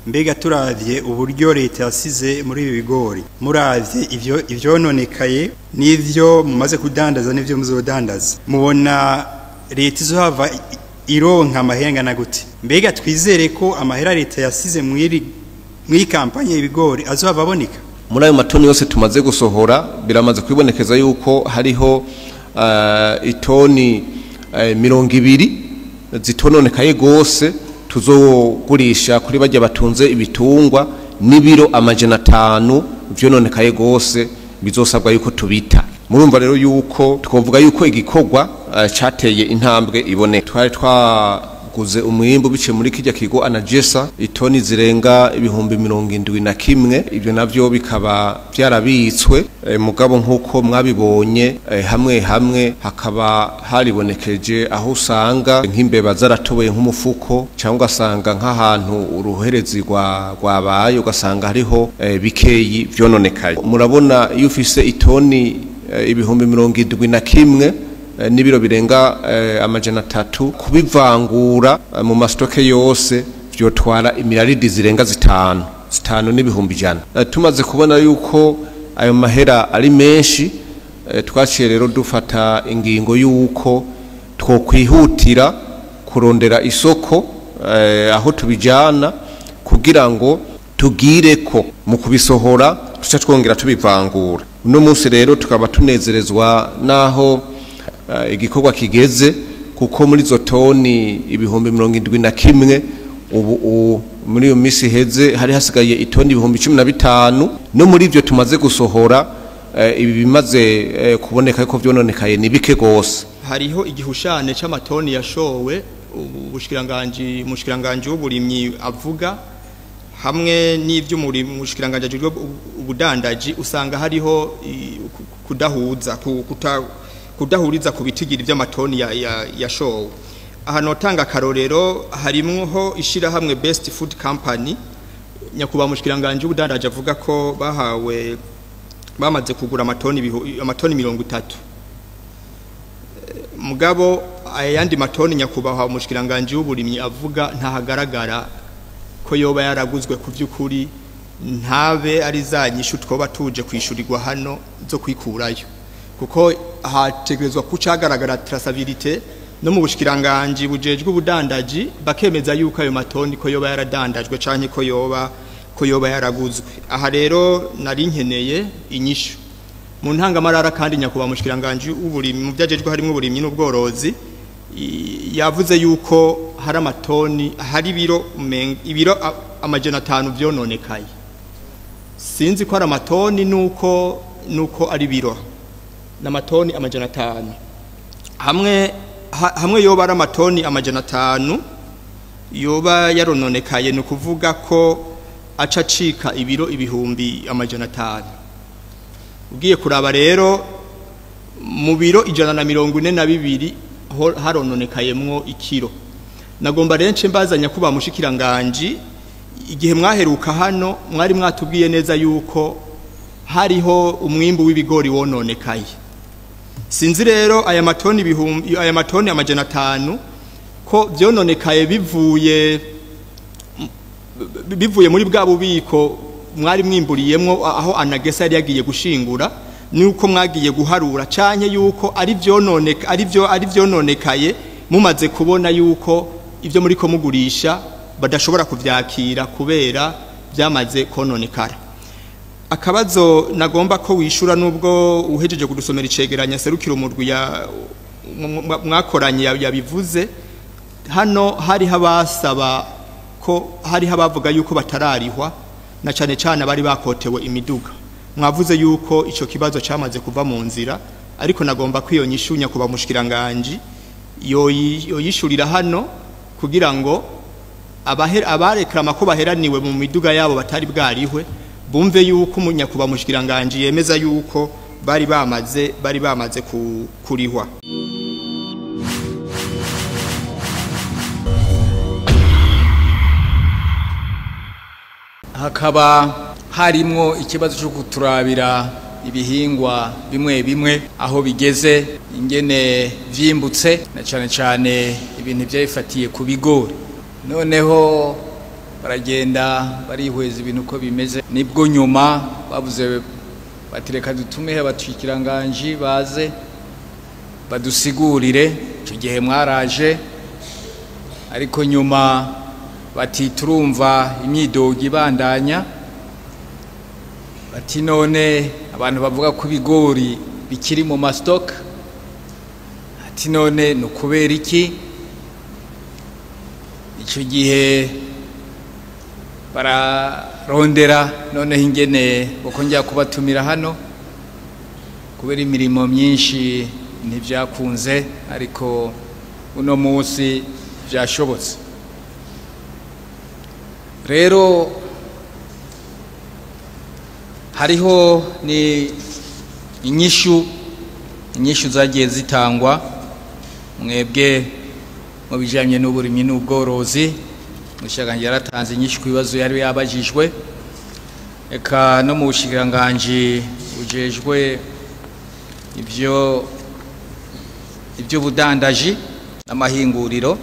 Mbega turavye uburyo leta yasize muri ibi bigori, muravye ivyo ivyononekaye n'ivyo mumaze kudandaza n'ivyo muzodandaza, mubona leta izohava ironka amahera na gute? Mbega twizere ko amahera leta yasize mw'iri kampanye y'ibigori azohava aboneka? Muri ayo matoni yose tumaze gusohora biramaze kwibonekeza yuko hariho itoni 20 zitononekaye gose tuzogurisha kuri bajya batunze ibitungwa, n'ibiro 500 vyononekaye gose bizosabwa yuko tubita. Murumva rero yuko twovuga yuko igikorwa cateye intambwe iboneka. Twari twaguze umwimbu bice muri kijya kigo Anagesa itoni zirenga 71,000, ibyo navyo bikaba byarabitswe, mugabo nkuko mwabibonye hamwe hamwe hakaba haribonekeje aho usanga nk'imbeba zaratoboye nk'umufuko, cyangwa ugasanga nk'ahantu uruherezi rwabaye ugasanga hariho bikeyi vyononekaye. Murabona iyo ufise itoni 71,000 n'ibiro birenga 300, kubivangura mu mastoke yose vyotwara imiraridi zirenga 5 5,100,000. Tumaze kubona yuko ayo mahera ari menshi, twaciye rero dufata ingingo yuko twokwihutira kurondera isoko aho tubijana kugira ngo tugire ko mu kubisohora tuca twongera tubivangura. Uno munsi rero tukaba tunezerezwa naho igikorwa kigeze, kuko muri zo toni 71,000 ubu muri iyo misi heze hari hasigaye itoni 15,000, no muri ivyo tumaze gusohora ibi bimaze kuboneka ko vyononekaye ni bike gose. Hariho igihushane c'amatoni yashowe ubushikiranganje mushikiranganje w'uburimyi avuga hamwe n'ivyo mushikiranganje ajejwe ubudandaji, usanga hariho kudahuza kudahuriza ku bitigiri by'amatoni yashowe. Aha notanga karorero harimwo ishira hamwe Best Food Company, nyakuba mushikiranganje ubudandaji avuga ko bahawe bamaze kugura amatoni 30. Mugabo ayandi matoni nyakubaha umushikiranganje w'uburimyi avuga ntahagaragara ko yoba yaraguzwe ku vy'ukuri, ntabe ari zanyishu twoba tuje kwishurirwa hano zo kwikurayo, kuko hategerezwa kucagaragara traçabilité no mu bushikiranganje bujejwe ubudandaji bakemeza yuko ayo matoni ko yoba yaradandajwe canke ko yoba yaraguzwe. Aha rero nari nkeneye inyishu mu ntangamarara. Kandi nyakuba mushikiranganje w'uburimyi mu vyajejwe harimo uburimyi n'ubworozi yavuze yuko hari amatoni hari ibiro 500 vyononekaye. Sinzi ko ari amatoni nuko ari biro n'amatoni 500. Hamwe yoba ari amatoni 500 yoba yarononekaye, ni kuvuga ko aca acika ibiro 500,000. Ugiye kuraba rero mu biro 142 harononekayemwo ikiro. Nagomba rence mbazanya kuba mushikiranganje, igihe mwaheruka hano mwari mwatubwiye neza yuko hariho umwimbu w'ibigori wononekaye. Sinzi rero aya matoni 500 ko vyononekaye bivuye muri bwa bubiko mwari mwimburiyemwo aho Anagesa yari yagiye gushingura, nuko mwagiye guharura, canke yuko ari vyononeka ari vyononekaye mumaze kubona yuko ivyo muri ko mugurisha badashobora kuvyakira kubera byamaze kononekara. Akabazo nagomba ko wishura nubwo uhejeje kudusomera icegeranya serukiro murwi ya mwakoranye yabivuze hano, hari habasaba ko hari habavuga yuko batararihwa na cane cane bari bakotewe imiduga. Mwavuze yuko ico kibazo cyamaze kuva mu nzira, ariko nagomba kwiyonyishunya kuba mushikiranganje yoyishurira hano kugira ngo abareklama ko baheraniwe mu miduga yabo batari bwarihwe bumve yuko umunyakuba mushikiranganje yemeza yuko bari bamaze kurihwa. Hakaba harimwo ikibazo cyo kuturabira ibihingwa bimwe bimwe aho bigeze ingene vyimbutse, na cyane cyane ibintu byayifatiye ku bigori. Noneho Baragenda barihweza ibintu uko bimeze, nibwo nyuma bavuze bati reka dutumehe abashikiranganji baze badusigurire. Icyo gihe mwaraje, ariko nyuma bati turumva imyidogo ibandanya, bati none abantu bavuga ko ibigori bikiri mu ma stock, ati none ni ukubera iki? Icyo gihe bararondera noneho ingene bokongera kubatumira hano, kubera imirimo myinshi ntibyakunze, ariko uno munsi byashobotse. Rero hariho ni inyishu zagiye zitangwa mwebwe mu bijanye n'uburimyi n'ubworozi. Umushikiranganji yaratanze inyishu ku bibazo yari yabajijwe, eka no mu bushikiranganji bujejwe iby'ubudandaji n'amahinguriro,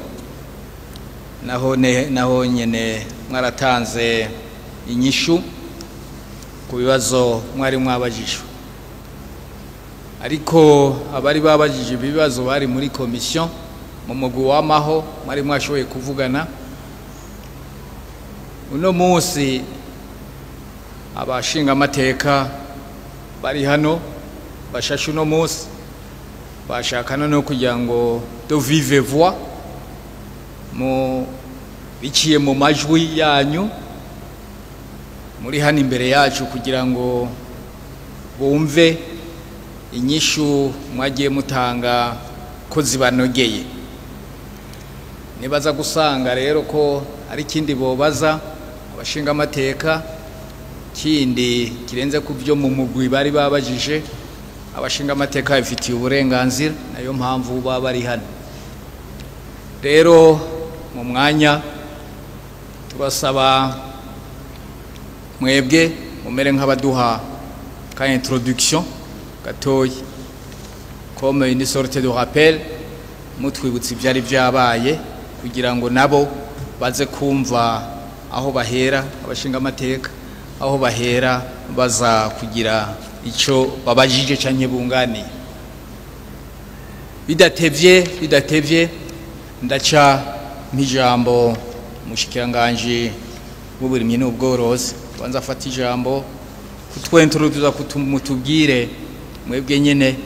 naho nyene mwaratanze inyishu ku bibazo mwari mwabajijwe. Ariko abari babajije ibibazo bari muri komisiyo mu mugwi w'amaho, mwari mwashoboye kuvugana. Uno munsi abashinga amateka bari hano bashashe uno munsi bashaka no kugira ngo de vive voix mu biciye mu majwi yanyu muri hano imbere yacu, kugira ngo bumve inyishu mwagiye mutanga ko zibanogeye. Nibaza gusanga rero ko ari kindi bobaza abashinga amateka kindi kirenze ku byo mu mugwi bari babajije. Abashinga amateka bafitiye uburenganzira, nayo mpamvu baba bari hano. Rero mu mwanya tubasaba mwebwe mumere nk'abaduha ka introduction gatoyi, comme une sorte de rappel, mutwibutsa ibyari byabaye kugira ngo nabo baze kumva aho bahera, abashinga amateka aho bahera baza kugira icyo babajije canke bunganiye. Bidatevye ndaca nk'ijambo umushikiranganji w'uburimyi n'ubworozi banza afata ijambo kutwentroduza, kutumutubwire mwebwe nyene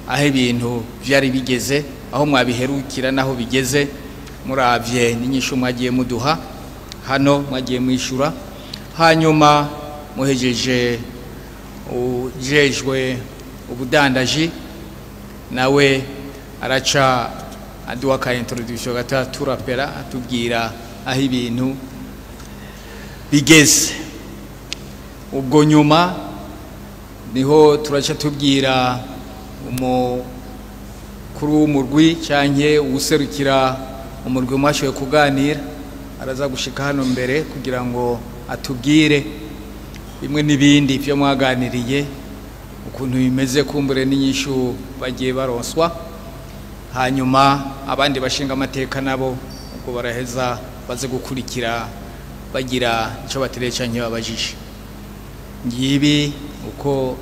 aho ibintu byari bigeze, aho mwabiherukira naho bigeze, muravye n'inyishu mwagiye muduha hano, mwagiye mwishura. Hanyuma muhejeje ujejwe ubudandaji nawe araca aduha ka introduction gato, turapera atubwira aho ibintu bigeze. Ubwo nyuma niho turaca tubwira umukuru w'umurwi canke uwuserukira umurwi mwashoboye kuganira, araza gushika hano mbere kugira ngo atubwire bimwe n'ibindi byo mwaganiriye, ukuntu bimeze, kumbure n'inyishu bagiye baronswa. Hanyuma abandi bashinga amateka nabo ubwo baraheza baze gukurikira bagira icyo batereye canke babajije. Ngibi uko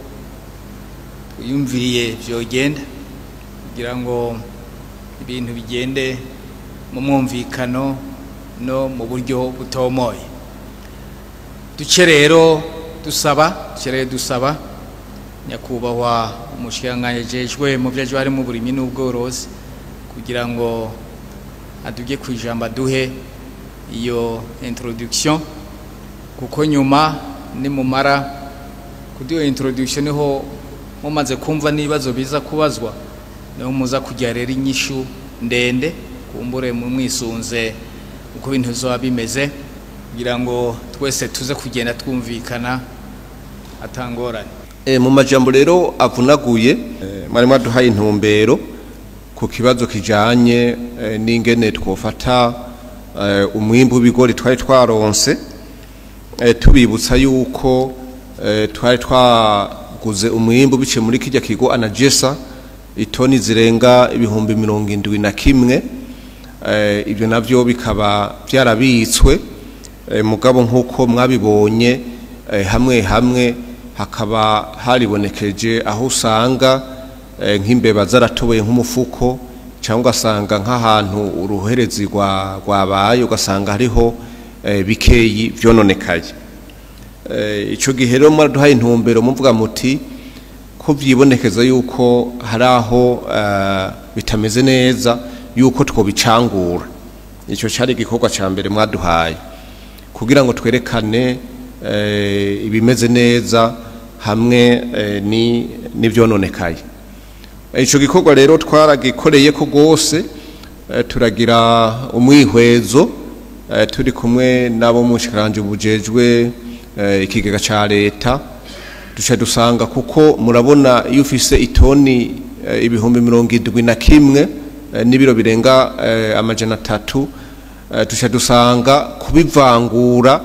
twiyumviriye vyogenda kugira ngo ibintu bigende mu mwumvikano no mu buryo butomoye. Duce rero dusaba nyakubahwa umushikiranganji ajejwe mu vyo ari mu burimyi n'ubworozi kugira ngo aduge ku ijambo aduhe iyo introduction, kuko nyuma nimumara kuduha introduction niho mumaze kumva n'ibibazo biza kubazwa, niho muza kujya rero inyishu ndende kumbure mu mwisunze uko ibintu bizoba bimeze, kugira ngo twese tuze kugenda twumvikana atangorane. Mu majambo rero avunaguye, mwari mwaduhaye intumbero ku kibazo kijanye n'ingene twofata umwimbu w'ibigori twari twaronse, tubibutsa yuko twari twaguze umwimbu biciye muri kijya kigo Anagesa itoni zirenga 71,000. Ibyo navyo bikaba byarabitswe Mugabo nk'uko mwabibonye, hamwe hamwe hakaba haribonekeje aho usanga nk'imbeba zaratoboye nk'umufuko, cyangwa ugasanga nk'ahantu uruherezi rwabaye, ugasanga hariho bikeyi vyononekaye. Ico gihe rero mwaraduhaye intumbero, muvuga muti ko vyibonekeza yuko hari aho bitameze neza, yuko twobicangura. Ico cari igikorwa ca mbere mwaduhaye kugira ngo twerekane ibimeze neza hamwe n'ivyononekaye. Ico gikorwa rero twaragikoreye ko gose, turagira umwihwezo, turi kumwe nabo mu bushikiranganji bujejwe ikigega ca leta. Duca dusanga, kuko murabona iyo ufise itoni 71,000 n'ibiro birenga 300, duca dusanga kubivangura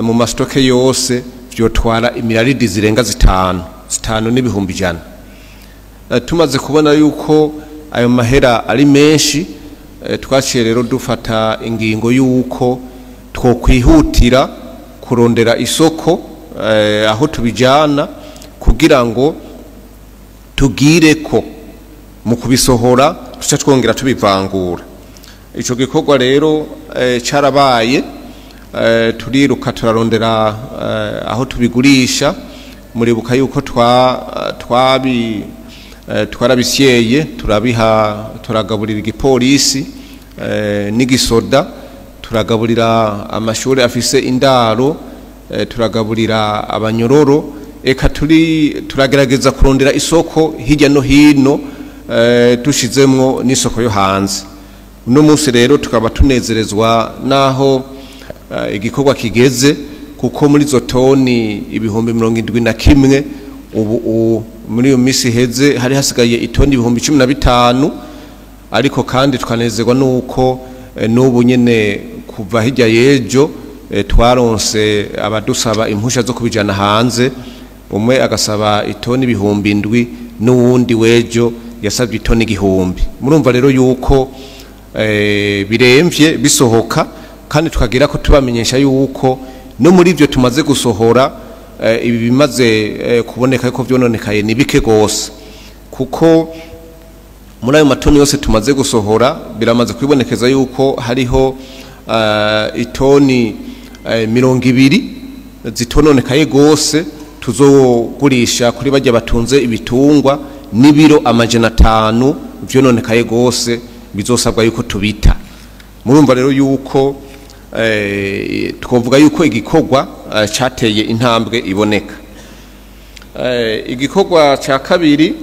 mu ma stocks yose vyotwara imiraridi zirenga 5, 5 100,000. Tumaze kubona yuko ayo mahera ari menshi, twaciye rero dufata ingingo yuko twokwihutira kurondera isoko aho tubijana, kugira ngo tugire ko mu kubisohora tuca twongera tubivangura. Ico gikorwa rero carabaye, turiruka turarondera aho tubigurisha. Muribuka yuko twabi twarabisyeye, turabiha, turagaburira igipolisi n'igisoda, turagaburira amashuri afise indaro, turagaburira abanyororo, eka turi turagerageza kurondera isoko hirya no hino, dushizemwo n'isoko yo hanze. Uno munsi rero tukaba tunezerezwa naho igikorwa kigeze, kuko muri izo toni 71,000, ubu muri iyo minsi iheze hari hasigaye itoni 15,000. Ariko kandi tukanezerwa nuko n'ubu nyene kuva hirya y'ejo twaronse abadusaba impusha zo kubijana hanze, umwe agasaba itoni 7,000, n'uwundi w'ejo yasabye itoni 1,000. Murumva rero yuko biremvye bisohoka, kandi tukagira ko tubamenyesha yuko no muri ivyo tumaze gusohora, ibi bimaze kuboneka yuko vyononekaye ni bike gose, kuko muri ayo matoni yose tumaze gusohora biramaze kwibonekeza yuko hariho itoni 20 zitononekaye gose tuzogurisha kuri bajya batunze ibitungwa, n'ibiro 500 vyononekaye gose bizosabwa yuko tubita. Murumva rero yuko twovuga yuko igikorwa cateye intambwe iboneka. Igikorwa ca kabiri,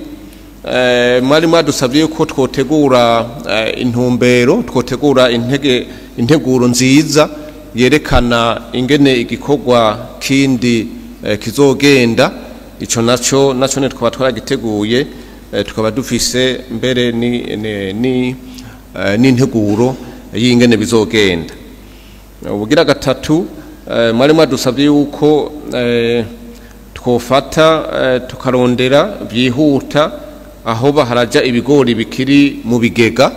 mwari mwadusabye yuko twotegura intumbero, twotegura integuro nziza yerekana ingene igikorwa kindi kizogenda. Ico naco ne twaba twaragiteguye, tukaba dufise mbere ni n'integuro y'ingene bizogenda. Ubugira gatatu, mwari mwadusabye yuko twofata tukarondera byihuta aho baharaja ibigori bikiri mu bigega.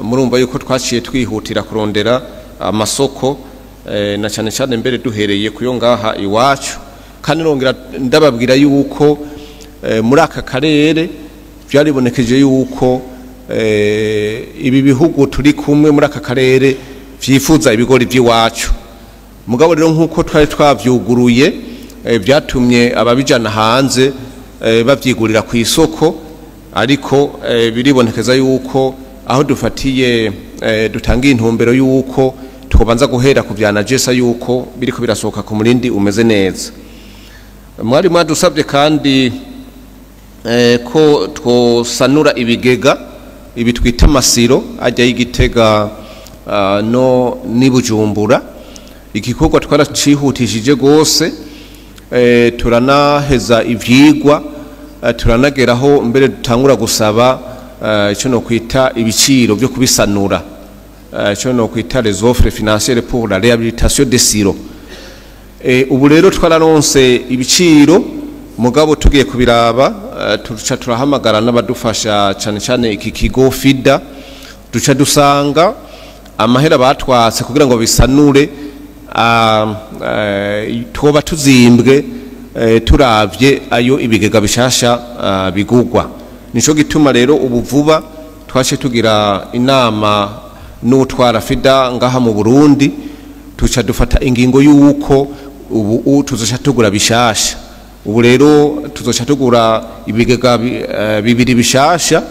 Murumva yuko twaciye twihutira kurondera amasoko, na cyane cyane mbere duhereye kuyo ngaha iwacu. Kandi nongera ndababwira yuko muri aka karere byaribonekeje yuko ibi bihugu turi kumwe muri aka karere vyifuza ibigori by'iwacu. Mugabo rero nk'uko twari twavyuguruye, byatumye ababijana hanze bavyigurira ku isoko. Ariko biribonekeza yuko aho dufatiye dutangiye intumbero yuko twobanza guhera ku vya ANAGESSA, yuko biriko birasohoka ku murindi umeze neza. Mwari mwadusabye kandi ko twosanura ibigega, ibi twita ama silos, ajya y'Igitega no n'i Bujumbura. Igikorwa twaracihutishije gose, turanaheza ivyigwa, turanageraho mbere dutangura gusaba ico no kwita ibiciro byo kubisanura, ico no kwita les offres financières pour la réhabilitation des silos. Ubu rero twararonse ibiciro, mugabo tugiye kubiraba, tuca turahamagara n'abadufasha, cyane cyane iki kigo FIDA, duca dusanga amahera batwatse kugira ngo bisanure twoba tuzimbwe turavye ayo ibigega bishasha bigugwa. Nico gituma rero ubu vuba twace tugira inama n'utwara FIDA ngaha mu Burundi, tuca dufata ingingo y'uko ubu tuzoca tugura bishasha. Ubu rero tuzoca tugura ibigega bibiri bishasha,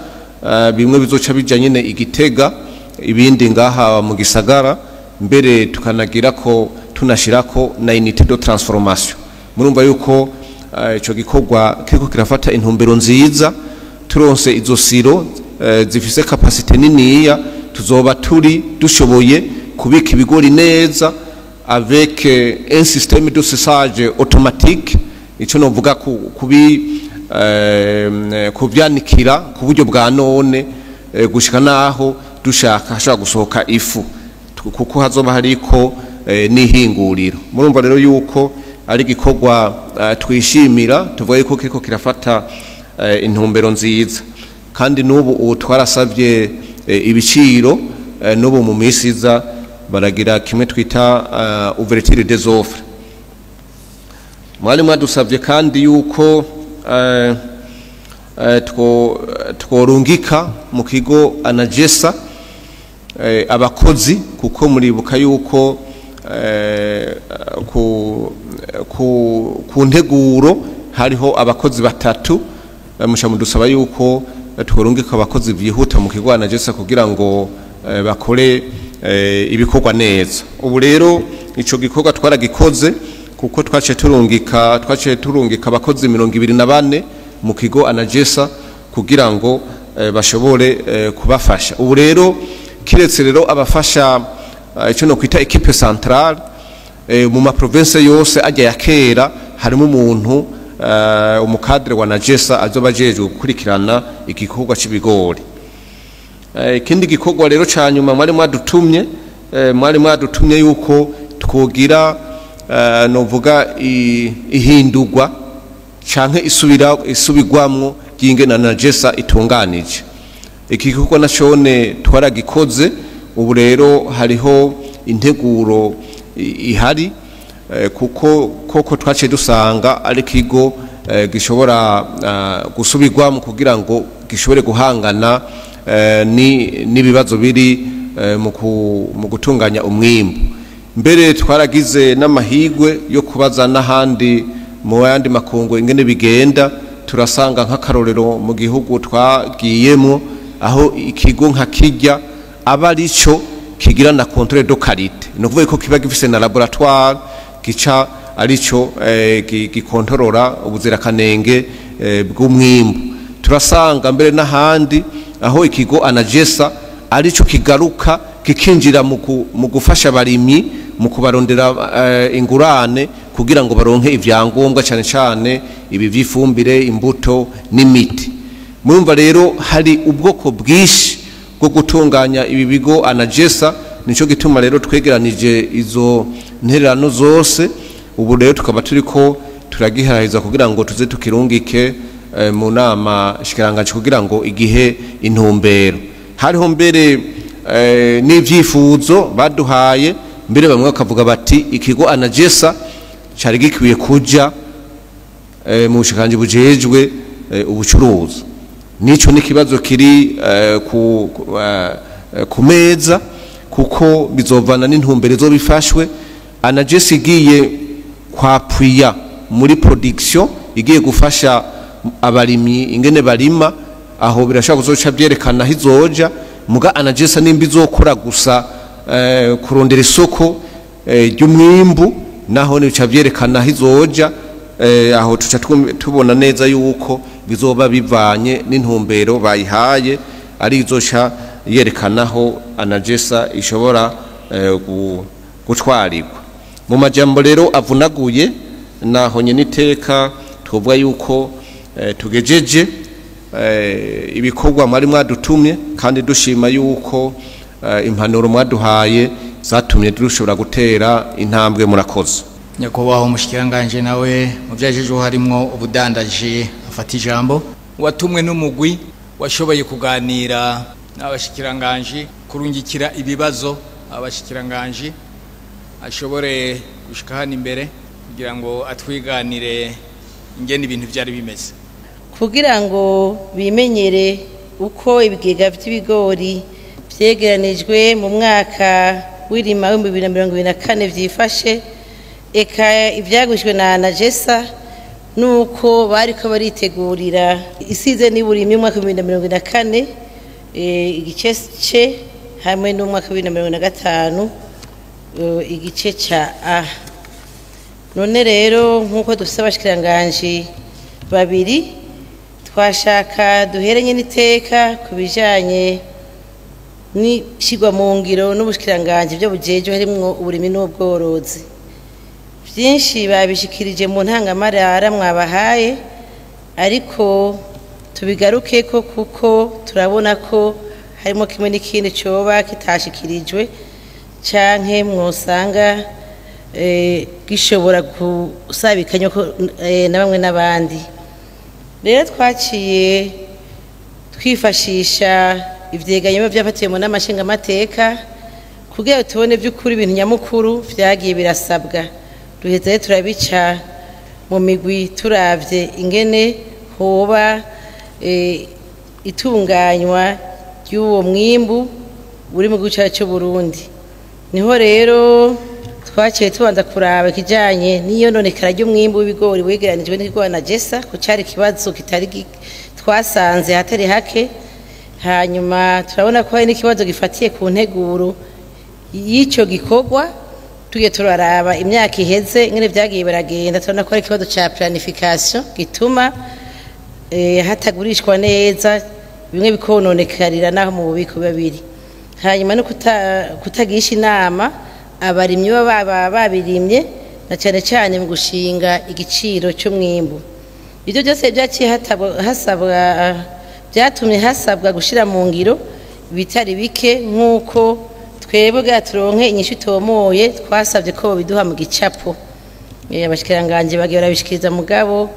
bimwe bizoca bija nyene igitega, ibindi ngaha mu gisagara, mbere tukanagira ko tunashirako na unité de transformation. Murumva yuko ico gikorwa kiriko kirafata intumbero nziza. Turonse izo silo zifise capacité niniya, tuzoba turi dushoboye kubika ibigori neza avec un système de séchage automatique. Ico novuga kubi kubyanikira ku buryo bwa none, gushika naho dushaka hashobora gusohoka ifu, kuko hazoba hariko n'ihinguriro. Murumva rero yuko ari igikorwa twishimira, tuvuga yuko kiriko kirafata intumbero nziza. Kandi n'ubu ubu twarasavye ibiciro, n'ubu mu minsi iza baragira kimwe twita ouverture des offres. Mwari mwadusavye kandi yuko tworungika mu kigo Anagesa abakozi, kuko muribuka yuko ku nteguro hariho abakozi batatu. Musha mudusaba yuko tworungika abakozi byihuta mu kigo Anagesa kugira ngo bakore ibikorwa neza. Ubu rero ico gikorwa twaragikoze, kuko twaciye turungika abakozi 24 mu kigo Anagesa kugira ngo bashobore kubafasha. Ubu rero kiretse rero abafasha ico no kwita équipe centrale, mu ma province yose ajya ya kera harimo umuntu umukadre wa Anagesa azoba ajejwe gukurikirana igikorwa c'ibigori. Ikindi gikorwa rero ca nyuma mwari mwadutumye yuko twogira novuga ihindurwa canke isubirwamwo ry'ingene Anagesa itunganije. Iki gikorwa nacone twaragikoze. Ubu rero hariho integuro ihari, kuko koko twaciye dusanga ari ikigo gishobora gusubirwamo kugira ngo gishobore guhangana n'ibibazo biri mu gutunganya umwimbu. Mbere twaragize n'amahigwe yo kubaza n'ahandi mu yandi makungu ingene bigenda, turasanga nk'akarorero mu gihugu twagiyemo aho ikigo nka kijya aba arico kigira na contrôle de qualité, no kuvuga ko kiba gifise na laboratoire gica arico gikontorora ubuzirakanenge bw'umwimbu. Turasanga mbere n'ahandi aho ikigo Anagesa arico kigaruka kikinjira mu gufasha abarimyi mu kubarondera ingurane kugira ngo baronke ivyangombwa, cyane cyane ibi vy'ifumbire, imbuto n'imiti. Murumva rero hari ubwoko bwinshi bwo gutunganya ibi bigo Anagesa. Nico gituma rero twegeranije izo ntererano zose. Ubu rero tukaba turiko turagiheraheza kugira ngo tuze tukirungike mu nama shikiranganji kugira ngo igihe intumbero. Hariho mbere n'ivyifuzo baduhaye, mbere bamwe bakavuga bati ikigo Anagesa cari gikwiye kuja mu bushikiranganji bujejwe ubucuruzi. Nico ni kibazo kiri ku meza, kuko bizovana n'intumbero zo bifashwe. Anagesa igiye kwapwiya muri production, igiye gufasha abarimyi ingene barima, aho birashobora kuzoca byerekana aho izoja. Muga Anagesa nimba izokora gusa kurondera isoko ry'umwimbu, naho nica byerekana aho izoja. Aho tuca tubona neza yuko bizoba bivanye n'intumbero bayihaye, ari izoca yerekanaho Anagesa ishobora gutwarirwa. Mu majambo rero avunaguye, naho nyene iteka twovuga yuko tugejeje ibikorwa mwari mwadutumye, kandi dushima yuko impanuro mwaduhaye zatumye dushobora gutera intambwe. Murakoze. Nyakubahwa umushikiranganje nawe mu vyajejeho harimwo ubudandaji afata ijambo. Watumwe n'umugwi washoboye kuganira n'abashikiranganje, kurungikira ibibazo abashikiranganje. ashobore gushika hano imbere kugira ngo atwiganire ingene ibintu byari bimeze. Kugira ngo bimenyere uko ibigega by'ibigori byegeranijwe mu mwaka w'irima w'2024 vyifashe, eka ivyagujwe na ANAGESSA nuko bariko baritegurira isize n'iburimyi umwaka w'2024 igice C hamwe n'umwaka w'2025 igice ca A. None rero nk'uko dufise abashikiranganji babiri, twashaka duherenye n'iteka ku bijanye n'ishigwa mu ngiro n'ubushikiranganji byo bujejwe harimwo uburimi n'ubworozi. Byinshi babishikirije mu ntangamarara mwabahaye, ariko tubigaruke ko kuko turabona ko harimo kimwe n'ikindi coba kitashikirijwe canke mwosanga gishobora gusabikanya na bamwe n'abandi. Rero twaciye twifashisha ivyegeranyo byafatiwe mu nama nshingamateka kugira tubone by'ukuri ibintu nyamukuru vyagiye birasabwa. Duheze turabica mu migwi turavye ingene hoba itunganywa ry'uwo mwimbu uri mu gihugu cyacu cy'u Burundi. Niho rero twaciye tubanza kuraba ikijanye n'iyononekara ry'umwimbu w'ibigori wegeranijwe n'ikigo ANAGESSA, ko cari ikibazo kitari twasanze hatari hake. Hanyuma turabona ko hari n'ikibazo gifatiye ku nteguro y'icyo gikorwa. Tugiye turaraba imyaka iheze ingene vyagiye biragenda, turabona ko hari ikibazo ca planification gituma hatagurishwa neza, bimwe bikononekarira naho mu bubiko biba biri. Hanyuma no kutagisha inama abarimyi baba babirimye, na cyane cyane mu gushinga igiciro cy'umwimbu. Ibyo byose byaciye hasabwa, byatumye hasabwa gushira mu ngiro bitari bike. Nk'uko twebwe turonke inyishu itomoye, twasabye ko biduha mu gicapo. Abashikiranganje bagiye barabishikiriza, mugabo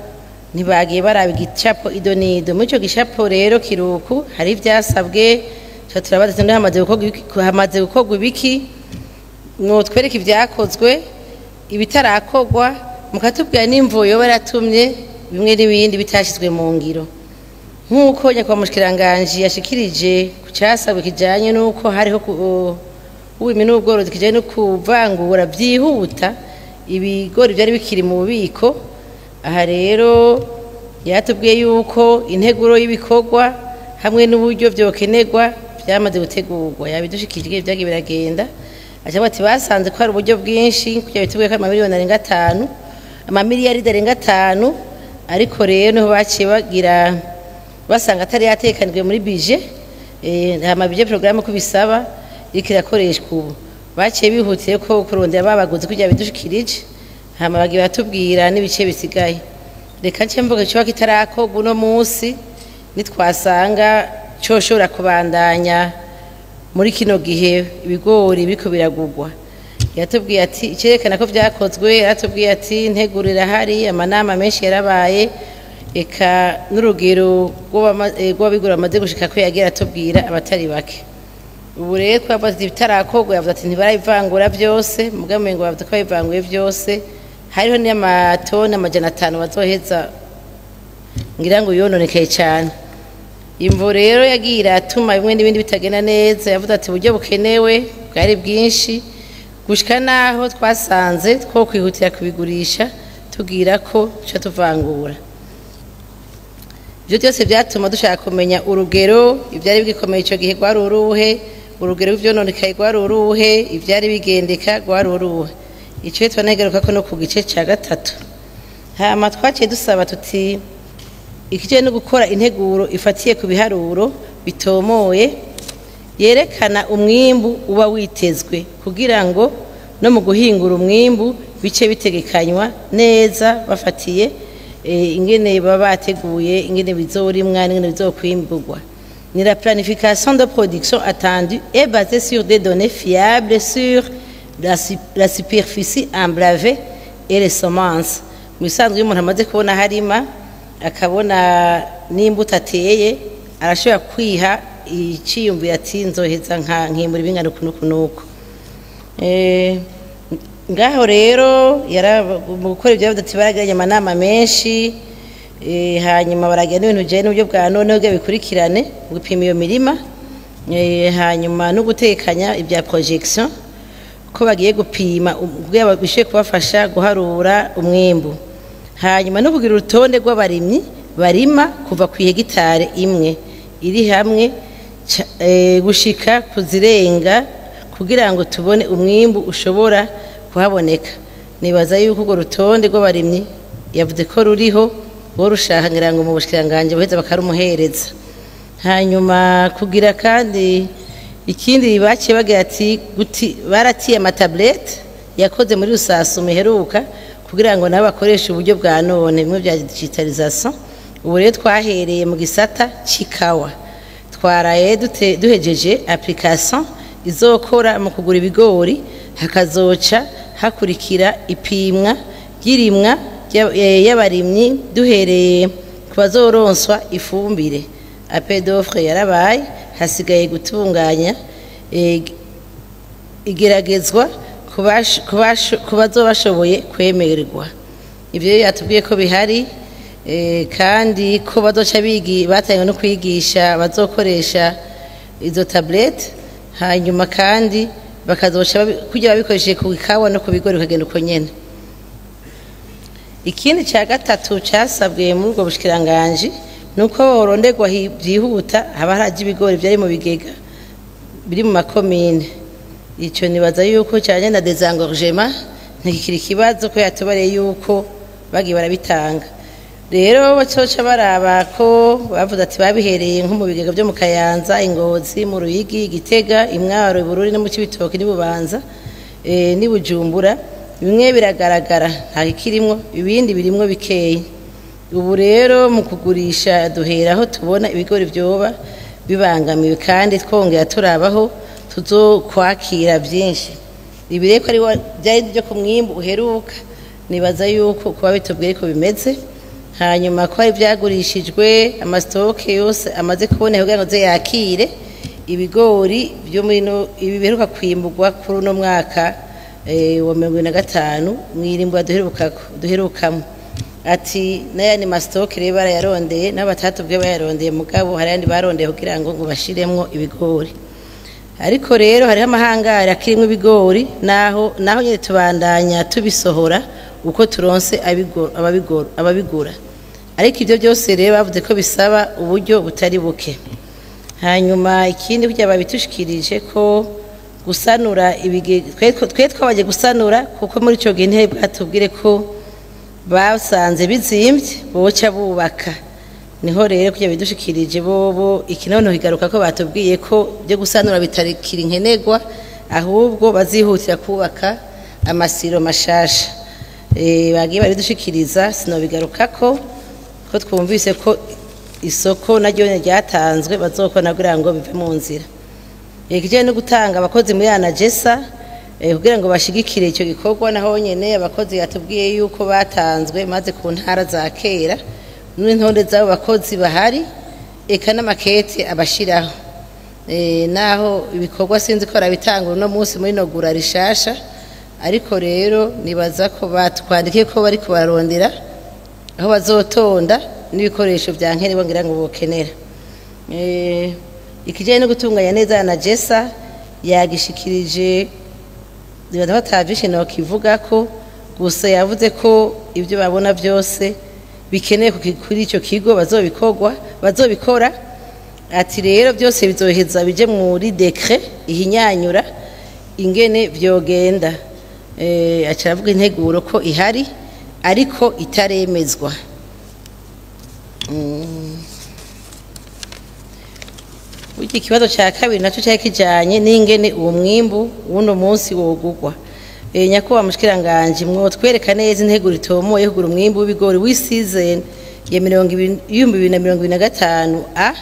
ntibagiye baraba igicapo ido n'ido. Muri ico gicapo rero kiruku hari ivyasabwe. Turabaza tuti hamaze gukorwa ibiki? Mwotwereka ivyakozwe, ibitarakorwa, mukatubwira n'imvo yoba yaratumye bimwe n'ibindi bitashizwe mu ngiro. Nk'uko nyakubahwa mushikiranganji yashikirije ku casabwe kijanye n'uko hariho uburimyi n'ubworozi kijanye no kuvangura vyihuta ibigori vyari bikiri mu bubiko, aha rero yatubwiye yuko integuro y'ibikorwa hamwe n'uburyo vyokenerwa vyamaze gutegurwa. Yabidushikirije, vyagiye biragenda. Aca ati basanze ko hari uburyo bwinshi kugira bitubwiye ko amamiliyoni arenga 5, amamiliyaridi arenga 5, ariko rero niho baciye bagira basanga atari yatekanijwe muri budget, hama budget programme ko bisaba iriko irakoreshwa ubu. Baciye bihutiye ko kurondera babaguzi kugira bidushikirije, hama bagiye batubwira n'ibice bisigaye. Reka nce mvuga icoba kitarakorwa uno munsi, nitwasanga coshobora kubandanya muri kino gihe ibigori biriko biragugwa. Yatubwiye ati icerekana ko vyakozwe, yaratubwiye ati integuro irahari, amanama menshi yarabaye, eka n'urugero rw'abigura bamaze gushika ko yagiye aratubwira abatari bake. Ubu rero twavuze ati ibitarakorwa, yavuze ati ntibarabivangura vyose, mugabo umengo bavuze ko babivanguye vyose. Hariho n'amatoni 500 bazoheza ngira ngo yononekaye cane. Imvo rero yagiye iratuma bimwe n'ibindi bitagenda neza. Yavuze ati uburyo bukenewe bwari bwinshi gushika naho twasanze two kwihutira kubigurisha tubwira ko tuca tuvangura. Ibyo byose byatuma dushaka kumenya urugero ibyari bigikomeye ico gihe rwari uruhe, urugero rw'ivyononekaye rwari uruhe, ivyari bigendeka rwari uruhe. Ico twanagaruka ko no ku gice ca gatatu. Hama twaciye dusaba tuti ikijanye no gukora integuro ifatiye ku biharuro bitomoye yerekana umwimbu uba witezwe, kugira ngo no mu guhingura umwimbu bice bitegekanywa neza bafatiye ingene baba bateguye, ingene bizorimwa n'ingene bizokwimburwa. Ni la planification de production attendue est basée sur des données fiables sur la superficie emblavée et les semences. Mu bisanzwe iyo umuntu amaze kubona harima akabona n'imbuto ateye, arashobora kwiha iciyumviro ati nzoheza nkimbura ibingana uku n'uku n'uku. Ngaho rero mu gukora ibyo ati baragiranye amanama menshi, hanyuma baragira n'ibintu bijyanye n'uburyo bwa none kugira bikurikirane gupima iyo mirima, hanyuma no gutekanya ibya projection ko bagiye gupima kugira bishobore kubafasha guharura umwimbu, hanyuma no kugira urutonde rw'abarimyi barima kuva ku hegitare imwe iri hamwe gushika kuzirenga kugira ngo tubone umwimbu ushobora kuhaboneka. Nibaza yuko urwo rutonde rw'abarimyi yavuze ko ruriho, bo rushaka ngira ngo mu bushikiranganje buheza bakarumuhereza. Hanyuma kugira kandi ikindi baciye bagira ati baratiye amatablete yakoze muri rusasu miheruka kugira ngo nabo bakoreshe uburyo bwa none bimwe bya digitalisation. Ubu rero twahereye mu gisata c'ikawa, twaraye duhejeje application izokora mu kugura ibigori, hakazoca hakurikira ipimwa ry'irimwa y'abarimyi duhereye ku bazoronswa ifumbire. Appel d'offre yarabaye, hasigaye gutunganya igeragezwa ku bazobashoboye kwemererwa. Ivyo yatubwiye ko bihari, kandi ko bazoca batangwa no kwigisha bazokoresha izo tablette, hanyuma kandi bakazoca kugira babikoreshe ku ikawa no ku bigori bikagenda uko nyene. Ikindi cya gatatu cyasabwe muri ubwo bushikiranganje nuko borondegwa byihuta haba haraje ibigori byari mu bigega biri mu makomine. Icyo nibaza yuko cyane na désengorgement ntikikiri ikibazo ko yatubariye yuko bagiye barabitanga. Rero bacoca baraba ko bavuze ati babihereye nko mu bigega byo mu Kayanza, Ingozi, mu Ruyigi, Gitega, Imwaro, Bururi no mu Cibitoke n'Ibubanza n'i Bujumbura. Bimwe biragaragara nta kirimwo, ibindi birimwo bikeyi. Ubu rero mu kugurisha duhera aho tubona ibigori byoba bibangamiwe, kandi twongera turabaho tuzokwakira byinshi. Ibi rero ari byari byo ku mwimbu uheruka, nibaza yuko kuba bitubwiye ko bimeze. Hanyuma ko ari byagurishijwe amastoke yose amaze kuboneka kugira ngo ze yakire ibigori byo muri no ibi biheruka kwimburwa kuri uno mwaka wa 2025 mwirimbwa duherukamo. Ati n'ayandi mastoke rero barayarondeye n'abatatubwiye bayarondeye, mugabo hari ayandi barondeye kugira ngo bashiremwo ibigori. Ariko rero hariho amahangari akirimwo ibigori, naho nyine tubandanya tubisohora uko turonse ababigura. Ariko ibyo byose rero bavuze ko bisaba uburyo butari buke. Hanyuma ikindi kugira babitushikirije ko gusanura twe twabaje gusanura, kuko muri ico gihe ntebe bwatubwire ko basanze bizimvye boca bubaka. Niho rero kugira bidushikirije bobo ikinono higaruka ko batubwiye ko byo gusanura bitarikira inkenegwa, ahubwo bazihutira kubaka amasiro mashasha. Bagiye babidushikiriza, sinobigaruka ko twumvise ko isoko naryo ryatanzwe bazokora kugira ngo bive mu nzira. Ikijanye no gutanga abakozi muri ANAGESSA kugira ngo bashigikire icyo gikorwa, naho nyene abakozi yatubwiye yuko batanzwe maze ku ntara za kera n'intonde z'abo bakozi bahari, eka n'amakete abashiraho. Naho ibikorwa sinzi ko barabitanga uno munsi muri nogura rishasha, ariko rero nibaza ko batwandikiye ko bari kubarondera aho bazotonda n'ibikoresho bya nkenerwa ngira ngo bokenera. Ikijanye no gutunganya neza ANAGESSA yagishikirije, nibaza batavyishe no kivuga ko gusa yavuze ko ibyo babona byose bikeneye kuri icyo kigo bazobikora. Ati rero byose bizoheza bije muri décret ihinyanyura ingene vyogenda. Aca aravuga integuro ko ihari ariko itaremezwa. Burya ikibazo cya kabiri nacyo cyari kijanye n'ingene uwo mwimbu w'uno munsi wogugwa. Nyakubahwa mushikiranganje, mwotwereka neza integuro itomoye kugura umwimbu w'ibigori w'isizeni ya 2025 a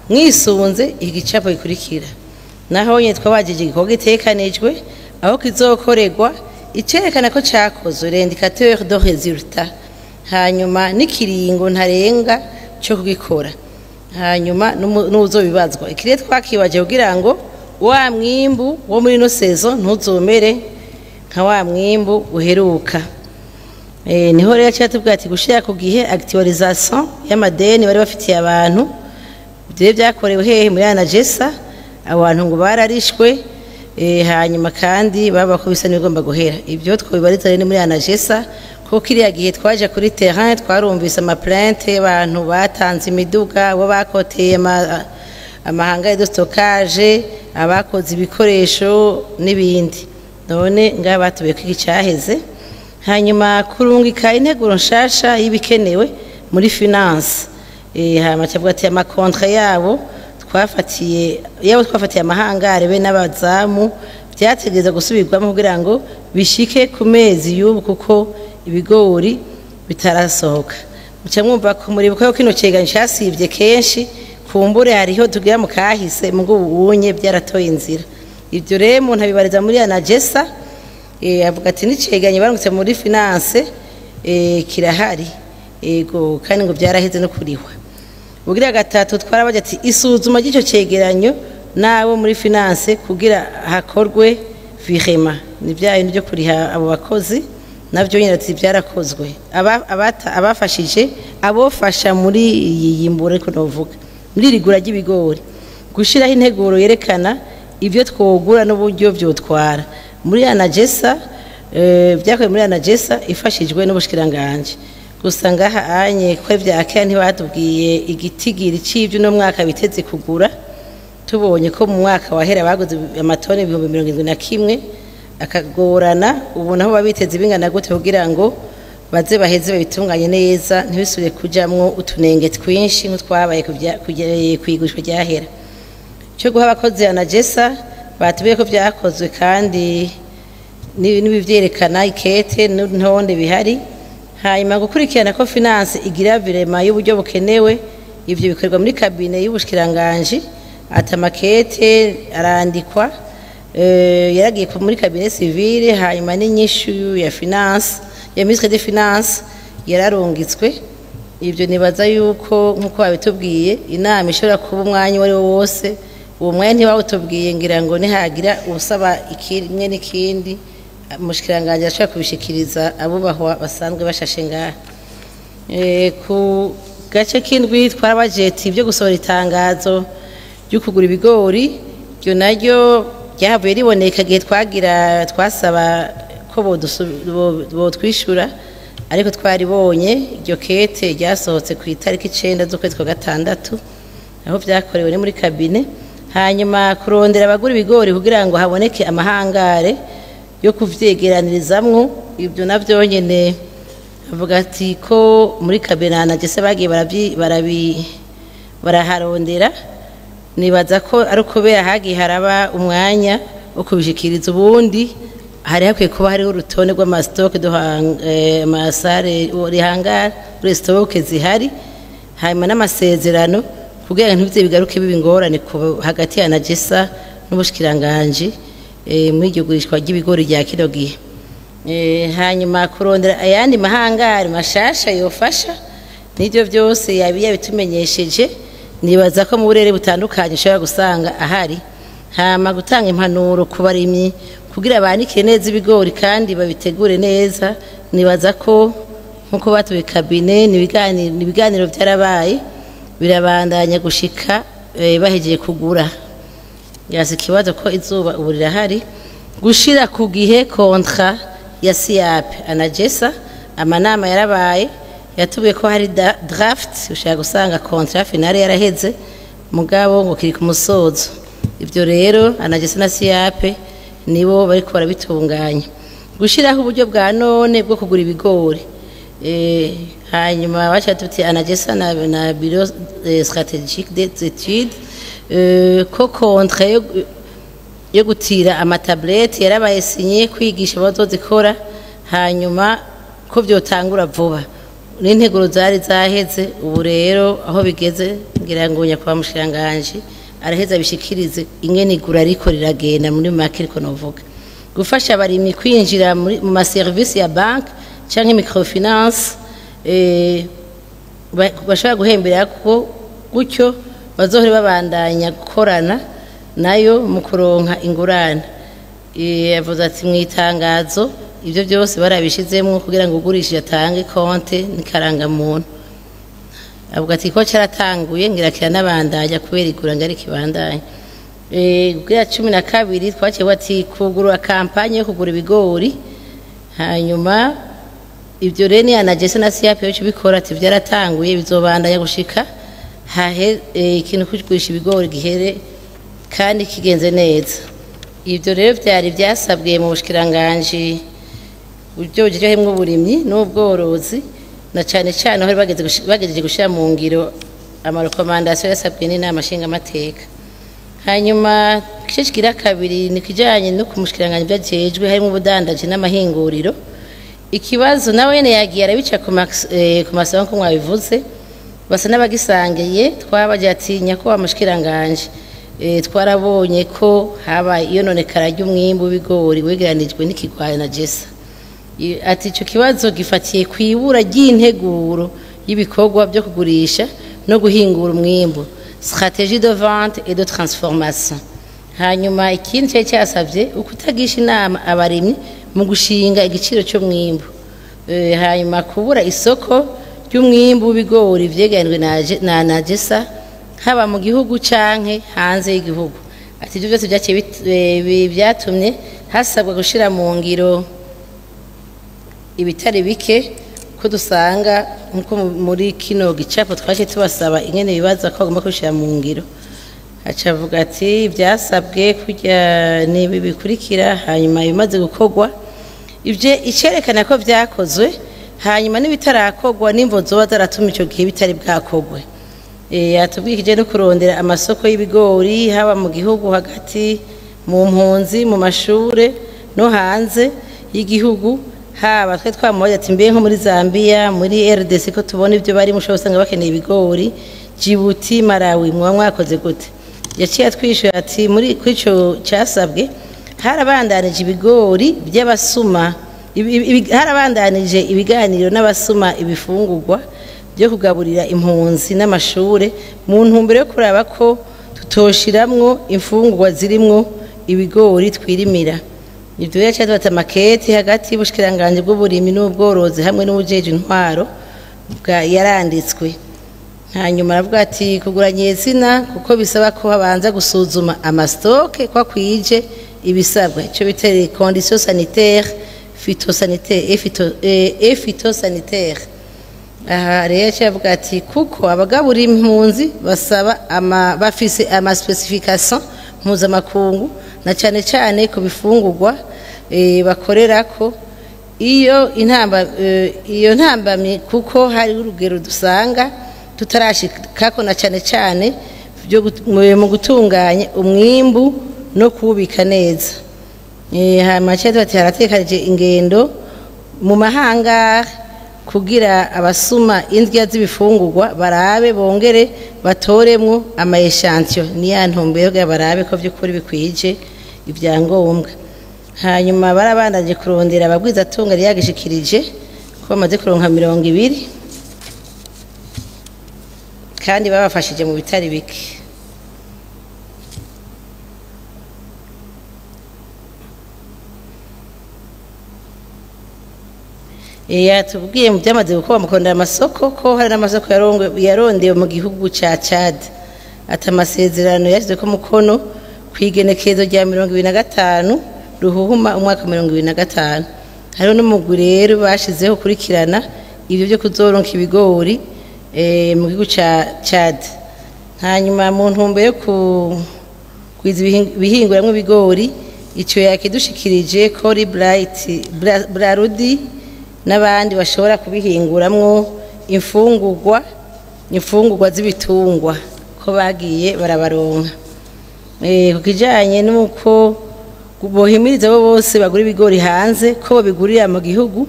mwisunze igicapo gikurikira. Naho nyene twabajije igikorwa gitekanijwe aho kizokorerwa, icerekana ko cakozwe l'indicateur de résultat, hanyuma n'ikiringo ntarenga cyo kugikora, hanyuma n'uzobibazwa. Ikirere twakibaje kugira ngo wa mwimbu wo muri no saison ntuzomere nka wa mwimbu uheruka. Niho rero cyatubwira ati gushira ku gihe actualisation y'amadeni bari bafitiye abantu, ibyo byakorewe hehe? Muri ANAGESSA. Abantu ngo bararishwe, hanyuma kandi baba ko bisa n'ibigomba guhera. Ibyo twabibariza rero muri ANAGESSA, kuko kiriya gihe twaje kuri terrain twarumvise ama plainte abantu batanze imiduga, abo bakoteye ama hangars de stockage, abakoze ibikoresho n'ibindi. None ngaha batubiye ko icyaheze. Hanyuma kurungika integuro nshasha y'ibikenewe muri finance, hanyuma cavuga ati ama contrats yabo twafatiye, yabo twafatiye ama hangars be n'abazamu byategereza gusubirwamo kugira ngo bishike ku mezi y'ubu, kuko ibigori bitarasohoka. Muca mwumva ko muribuka ko kino cegeranyo casivye kenshi, kumbure hariho tugira mu kahise, mugo ubunye byaratoye inzira. Ibyo rero umuntu abibariza muri ANAGESSA. Avuga ati n'icegeranyo barungitse muri finance kirahari, ego, kandi ngo byaraheze no kurihwa. Bugira gatatu, twarabaje ati isuzuma ry'icyo cegeranyo nabo muri finance kugira hakorwe virement, ni bya bintu byo kuriha abo bakozi, navyo nyine ati byarakozwe. Abafashije abofasha muri iyi yimbura, ariko novuga muri iri gura ry'ibigori, gushiraho integuro yerekana ibyo twogura n'uburyo byotwara muri ANAGESSA, byakorewe muri ANAGESSA ifashijwe n'ubushikiranganje. Gusa ngaha anye ko vyakera ntibatubwiye igitigiri c'ivyo no mwaka biteze kugura. Tubonye ko mu mwaka wahera baguze amatoni 71,000, akagorana. Ubu naho babiteze bingana gute kugira ngo baze baheze babitunganye neza, ntibisubire kujamwo utunenge twinshi nk'utwabaye kwigurishwa ryahera? Cyo guha abakozi ANAGESSA, batubwiye ko byakozwe kandi n'ibivyerekana ikete n'intonde bihari. Hanyuma gukurikirana ko finance igira virement y'uburyo bukenewe, ivyo bikorerwa muri cabinet y'ubushikiranganje. Ati amakete arandikwa, yaragiye muri cabinet civile, hanyuma n'inyishu ya finance, ya ministre des finances, yararungitswe. Ibyo nibaza yuko nk'uko babitubwiye, inama ishobora kuba umwanya uwo ari wo wose. Uwo mwanya ntibawutubwiye, ngira ngo nihagira usaba ikimwe n'ikindi, umushikiranganje ashobora kubishikiriza abubahwa basanzwe bashashe ngaha. Ku gace k'indwi twarabajeti ibyo gusohora itangazo ryo kugura ibigori, iryo naryo ryahavuye riboneka igihe twagira twasaba ko botwishyura, ariko twaribonye iryo kete ryasohotse ku itariki 9 z'ukwezi kwa gatandatu, aho byakorewe ni muri cabinet. Hanyuma kurondera abagura ibigori kugira ngo haboneke ama hangars yo kuvyegeranirizamwo, ibyo navyo nyene avuga ati ko muri cabinet ANAGESSA bagiye baraharondera. Nibaza ko ari ukubera hagiye haraba umwanya wo kubishikiriza. Ubundi hari hakwiye kuba hariho urutonde rw'ama stocks, ama salles hangars, kuri stock zihari, hanyuma n'amasezerano, kugira ngo ntibize bigaruke biba ingorane hagati ya ANAGESSA n'ubushikiranganji muri iryo gurishwa ry'ibigori rya kino gihe. Hanyuma kurondera ayandi ma hangars mashasha yofasha, n'ibyo byose yabi yabitumenyesheje. Nibaza ko mu burere butandukanye ushobora gusanga ahari. Hama gutanga impanuro ku barimyi kugira banikire neza ibigori kandi babitegure neza, nibaza ko nkuko batuye cabinet, ibiganiro byarabaye, birabandanya gushika bahejeje kugura. Yasi ikibazo ko izuba ubu rirahari. Gushira ku gihe contrat ya SIAP ANAGESSA, amanama yarabaye, yatubwiye ko hari draft, ushaka gusanga contrat finale yaraheze, mugabo ngo kiri ku musozo. Ibyo rero ANAGESSA na SIAP nibo bariko barabitunganya. Gushiraho uburyo bwa none bwo kugura ibigori, hanyuma baca tuti ANAGESSA na bureau stratégique des études, ko contrat yo gutira ama tablettes yarabaye signé, kwigisha abazozikora, hanyuma ko vyotangura vuba n'integuro zari zaheze. Ubu rero aho bigeze, ngira ngo nyakubahwa mushikiranganje araheza abishikirize ingene igura ariko riragenda muri make. Ariko novuga gufasha abarimyi kwinjira mu maserivisi ya banki canke microfinance, bashobora guhembera ko gutyo bazohore babandanya gukorana nayo mu kuronka ingurane. Yavuze ati mu itangazo ibyo byose barabishizemwo kugira ngo ugurishije atange konte n'ikarangamuntu. Avuga ati ko cyaratanguye ngira kiranabandanya kubera igura ngari kibandanya. Kugira 12 twaciye ati kugura kampanye yo kugura ibigori, hanyuma ibyo rero ni ANAGESSA na CAP yo bikora ati byaratanguye bizobandanya gushika hahe ikintu kugurisha ibigori gihere kandi kigenze neza. Ibyo rero byari byasabwe mu bushikiranganje buryo buryohemwe uburimyi n'ubworozi, na cyane cyane aho bagejeje gushira mu ngiro amarekomandasiyo yasabwe n'inama nshingamateka. Hanyuma igice kigira kabiri ni kijanye no kumushikiranganje byajejwe harimo ubudandaji n'amahinguriro. Ikibazo nawe nyene yagiye arabica ku masaha nko mwabivuze, basa n'abagisangiye. Twabaje ati nyakubahwa mushikiranganje, twarabonye ko habaye iyononekara ry'umwimbu w'ibigori wegeranijwe n'ikigwaya ANAGESSA. Ati ico kibazo gifatiye kwibura ry'integuro y'ibikorwa byo kugurisha no guhingura umwimbu, stratégie de vente et de transformation. Hanyuma ikindi cyari cyasabye ukutagisha inama abarimyi mu gushinga igiciro cy'umwimbu. Hanyuma kubura isoko ry'umwimbu w'ibigori vyegeranijwe na ANAGESSA haba mu gihugu canke hanze y'igihugu. Ati ibyo byose byatumye hasabwa gushira mu ngiro ibitari bike, ko dusanga nkuko muri kino gicapo twaje tubasaba ingene bibaza ko bagomba kubishira mu ngiro. Aca avuga ati byasabwe kujya nibi bikurikira, hanyuma ibimaze gukorwa ibyo icerekana ko vyakozwe, hanyuma n'ibitarakorwa n'imvo zoba zaratuma ico gihe bitari bwakorwe. Yatubwikije no kurondera amasoko y'ibigori haba mu gihugu hagati, mu mpunzi, mu mashure no hanze y'igihugu. Haba twe twamubaza ati mbe nko muri Zambia, muri RDC ko tubona ibyo bari mushobora usanga bakeneye ibigori, Djibouti, Malawi, mwa mwakoze gute? Yaciye atwishyura ati muri kwico cyasabwe harabandanije ibigori by'abasuma, harabandanije ibiganiro n'abasuma ibifungurwa byo kugaburira impunzi n'amashure mu ntumbero yo kuraba ko tutoshiramwo imfungurwa zirimwo ibigori twirimira. Ibyo yaciye adufata maketi hagati y'ubushikiranganje bw'uburimyi n'ubworozi hamwe n'ubujeje intwaro yaranditswe. Hanyuma aravuga ati kugura nyezina kuko bisaba ko habanza gusuzuma amastoke kwa kwije ibisabwa, ico bita les conditions sanitaires, phytosanitaires et phytosanitaires. Aha rero yaciye avuga ati kuko abagabura impunzi basaba bafise ama specification mpuzamakungu na cyane cyane ku bifungurwa bakorerako. Iyo iyo ntambamye kuko hari urugero dusanga tutarashikako na cyane cyane byo mu gutunganya umwimbu no kubika neza. Hanyuma ati haratekanije ingendo mu mahanga kugira abasuma indya z'ibifungurwa barabe bongere batoremwo ama echantion, ni ya ntumbero kugira barabe ko by'ukuri bikwije ibyangombwa. Hanyuma barabandanye kurondera abagwiza tunga yagishikirije ko bamaze kuronka 20 kandi babafashije mu bitari bike. Yatubwiye mu byamaze gukorwa mu kurondera amasoko ko hari n'amasoko yarondewe mu gihugu ca Chad. Ati amasezerano yashyizwe ko mukono kw'igenekerezo rya 2025 ruhuhuma umwaka 2025. Hariho n'umugwi rero bashizeho kurikirana ibyo byo kuzoronka ibigori mu gihugu ca Chad. Hanyuma mu ntumbero yo kugwiza ibihinguramwo ibigori, ico yakidushikirije Cory Bright Brarudi n'abandi bashobora kubihinguramwo imfungurwa z'ibitungwa ko bagiye barabaronka. Ku kijanye n'uko bohimiriza abo bose bagura ibigori hanze ko babigurira mu gihugu,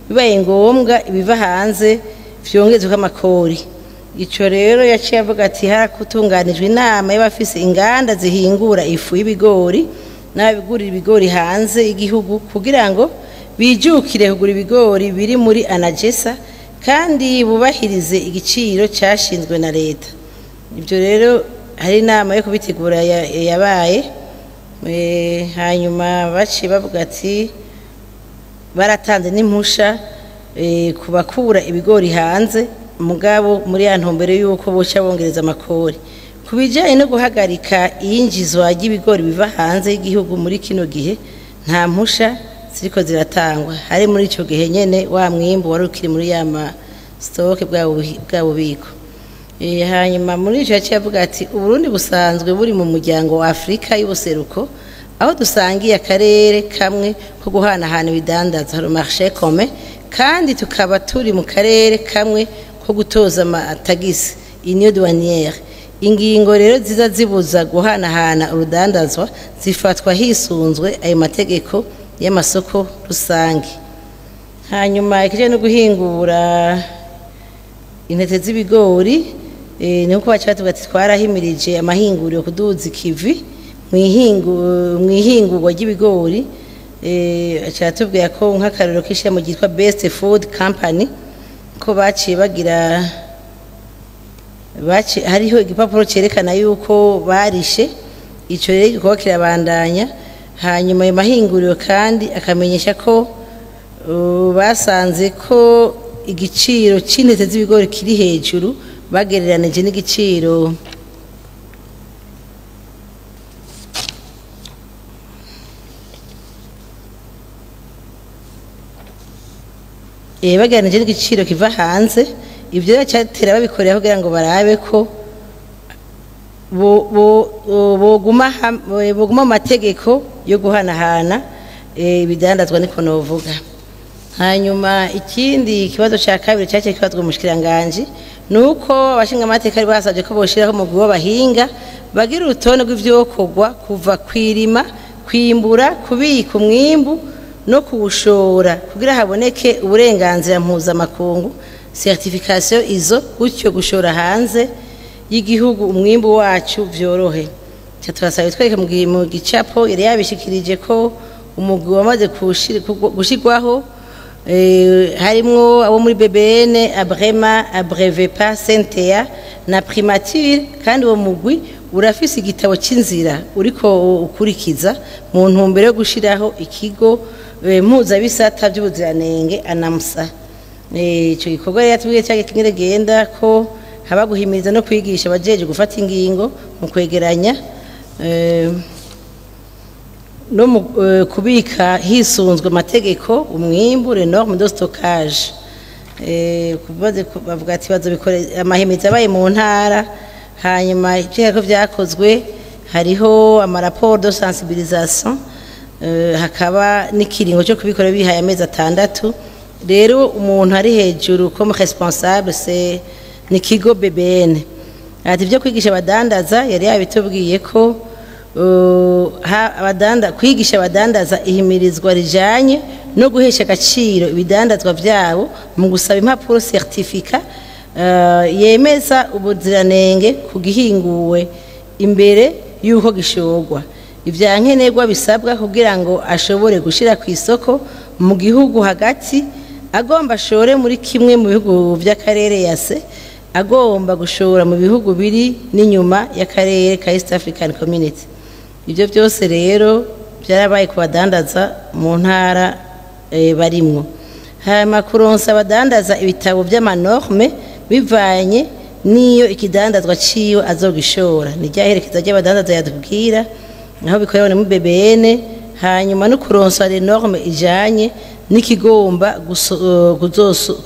bibaye ngombwa ibiva hanze vyongezwe amakori. Ico rero yaciye avuga ati harakutunganijwe inama y'abafise inganda zihingura ifu y'ibigori n'abigurira ibigori hanze y'igihugu kugira ngo bijukire kugura ibigori biri muri ANAGESSA kandi bubahirize igiciro cyashinzwe na leta. Ibyo rero hari inama yo kubitegura yabaye Hanyuma baciye bavuga ati baratanze n'impusha kubakura ibigori hanze, mugabo muri ya ntumbero yuko boca bongereza amakori. Ku bijyanye no guhagarika iyinjizwa ry'ibigori biva hanze y'igihugu, muri kino gihe nta mpusha ziriko ziratangwa. Hari muri icyo gihe nyene wa mwimbu wari ukiri muri ya ma stock, bwa bubiko. Hanyuma muri ico yaciye avuga ati Uburundi busanzwe buri mu muryango wa Afrika y'ubuseruko, aho dusangiye akarere kamwe ko guhanahana ibidandaza, le marché commun, kandi tukaba turi mu karere kamwe ko gutoza amatagisi, union douanière. Ingingo rero ziza zibuza guhanahana urudandazwa zifatwa hisunzwe ayo mategeko y'amasoko rusange. Hanyuma ikijanye no guhingura intete z'ibigori, ni uko baca batuvuga ati twarahimirije amahinguriro kuduza ikivi mw'ihingurwa ry'ibigori. Aca atubwira ko nk'akarorero k'ishirahamwe ryitwa Best Food Company, ko baciye bagira hariho igipapuro cerekana yuko barishe. Ico rero igikorwa kirabandanya. Hanyuma ayo mahinguriro kandi akamenyesha ko basanze ko igiciro c'intete z'ibigori kiri hejuru bagereranije n'igiciro kiva hanze. Ibyo rero cyatera babikorera kugira ngo barabe ko boguma amategeko yo guhanahana ibidandazwa, niko novuga. Hanyuma ikindi kibazo cya kabiri cyaciye kibazwa umushikiranganji, nuko abashinga amateka bari basabye ko boshiraho umugwi w'abahinga bagira urutonde rw'ivyokorwa kuva kwirima, kwimbura, kubika umwimbu no kuwushora, kugira haboneke uburenganzira mpuzamakungu, certification izo, gutyo gushora hanze y'igihugu umwimbu wacu vyorohe. Ca turasaba twereke mu gicapo yari yabishikirije ko umugwi wamaze gushirwaho, harimwo abo muri BBN, Abrema, Abrevepa, Sentea na Primature, kandi uwo mugwi urafise igitabo c'inzira uriko ukurikiza mu ntumbero yo gushiraho ikigo mpuzabisata by'ubuziranenge, ANAMSA. Ico gikorwa rero yatubwiye cya kingere genda ko haba guhimiriza no kwigisha abajeje gufata ingingo mu kwegeranya no mu kubika hisunzwe amategeko umwimbu, les normes de stockage. Kubaze bavuga ati bazobikora amahimiza abaye mu ntara. Hanyuma ikeka ko vyakozwe hariho amaraporo de sensibilisation, hakaba n'ikiringo cyo kubikora bihaye amezi 6. Rero umuntu ari hejuru comme responsable c'est ni kigo BBN. Ati ibyo kwigisha abadandaza yari yabitubwiye ko kwigisha abadandaza ihimirizwa rijanye no guhesha agaciro ibidandazwa byabo mu gusaba impapuro certificat yemeza ubuziranenge ku gihinguwe imbere y'uko gishorwa, ivyankenerwa bisabwa kugira ngo ashobore gushira ku isoko mu gihugu hagati, agomba ashore muri kimwe mu bihugu by'akarere yase, agomba gushora mu bihugu biri n'inyuma y'akarere ka East African Community. Ibyo byose rero byarabaye ku badandaza mu ntara barimwo. Hanyuma kuronsa abadandaza ibitabo by'amanorme bivanye n'iyo ikidandazwa ciwe azogishora, ni rya herekeza ry'abadandaza yatubwira aho bikorewe muri BBN. Hanyuma no kuronsa les normes ijanye n'ikigomba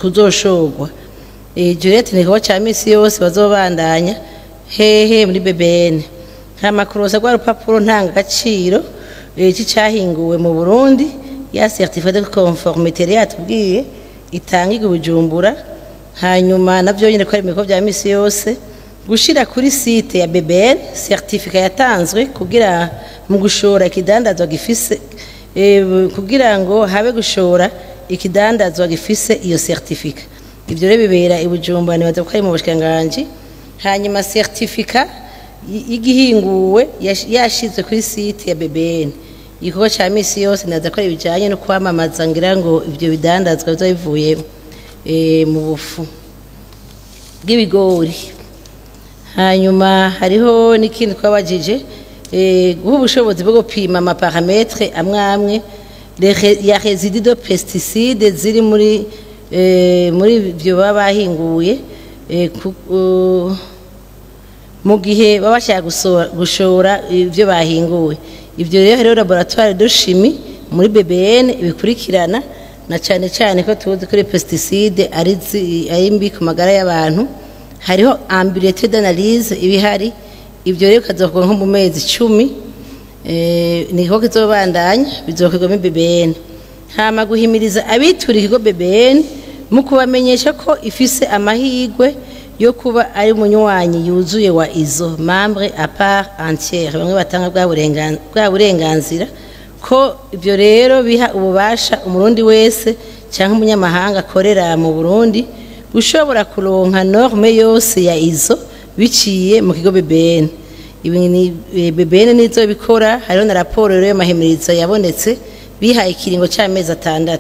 kuzoshorwa. Iryo rero ni igikorwa ca misi yose bazobandanya hehe muri BBN. Hama kuronsa rwa rupapuro ntangagaciro c'icahinguwe mu Burundi, ya certificat de conformité yari yatubwiye itangirwa i Bujumbura. Hanyuma navyo nyene ko ari ibikorwa vya misi yose gushira kuri site ya BBN certificat yatanzwe kugira mu gushora ikidandazwa gifise kugira ngo habe gushora ikidandazwa gifise iyo certificat. Ivyo rero bibera i Bujumbura, nibaza ko ari mu bushikiranganji. Hanyuma certificat y'igihinguwe yashizwe kuri site ya BBN. Igikorwa ca misi yose nibaza ko ari bijanye no kwamamaza ngira ngo ivyo bidandazwa bizoba bivuye mu bufu bw'ibigori. Hanyuma hariho n'ikindi twabajije Guha ubushobozi bwo gupima ama paramètres amwe amwe ya résidus de pesticides ziri muri ibyo baba bahinguye, mu gihe baba bashaka gushora ibyo bahinguye. Ibyo rero hariho laboratoire de chimie muri BBN ibikurikirana, na cyane cyane ko tuzi ko pesticide ari mbi ku magara y'abantu. Hariho un bulletin d'analyse ibihari. Ibyo rero bikazokorwa nko mu mezi 10, niko kizobandanya bizokorwa muri BBN. Hama guhimiriza abitura ikigo BBN mu kubamenyesha ko ifise amahirwe yo kuba ari umunywanyi yuzuye wa ISO, membre à part entière, bamwe batanga bwa burenganzira, ko ibyo rero biha ububasha Umurundi wese cyangwa umunyamahanga akorera mu Burundi ushobora kuronka norme yose ya ISO biciye mu kigo BBN. Ibi ni BBN nizo bikora. Hariho na raporo rero y'amahimirizo yabonetse bihaye ikiringo cy'amezi 6.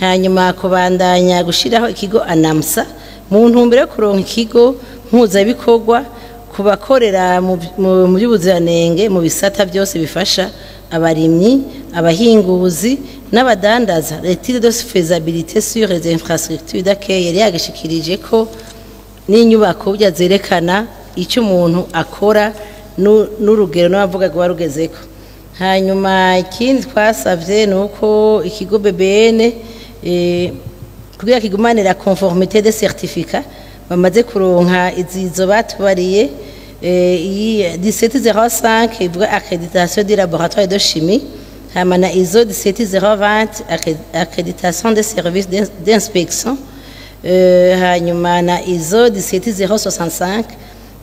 Hanyuma kubandanya gushiraho ikigo ANAMSA mu ntumbero yo kuronka ikigo mpuzabikorwa ku bakorera mu by'ubuziranenge mu bisata byose bifasha abarimyi, abahinguzi n'abadandaza. L'étude de faisabilité sur les infrastructures d'accueil yari yagishikirije ko n'inyubako burya zerekana icyo umuntu akora n'urugero n'abavuga ngo barugezeko. Hanyuma ikindi twasavye ni uko ikigo BBN, kugira kigumane la conformité des certificats bamaze kuronka, izizo batubariye, iyi 1705 ivuga accréditation du laboratoire de chimie, hama na ISO 17020 accréditation des services d'inspection, hanyuma na ISO 17065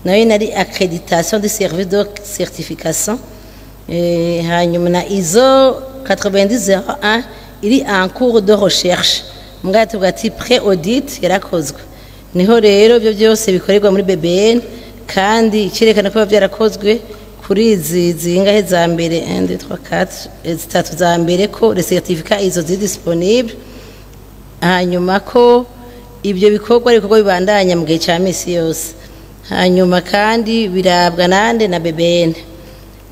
nayo nari accréditation des services de certification, hanyuma na ISO 9001 iri en cours de recherche, mbwa tuvuga ati pré audit yarakozwe. Niho rero ibyo byose bikorerwa muri BBN, kandi icyerekana ko biba byarakozwe kuri izi zingahe za mbere, 1 2 3 4, zitatu za mbere, ko les certificats izo ziri disponible, hanyuma ko ibyo bikorwa ari ibikorwa bibandanya mu gihe cya misi yose, hanyuma kandi birabwa nande? Na BBN.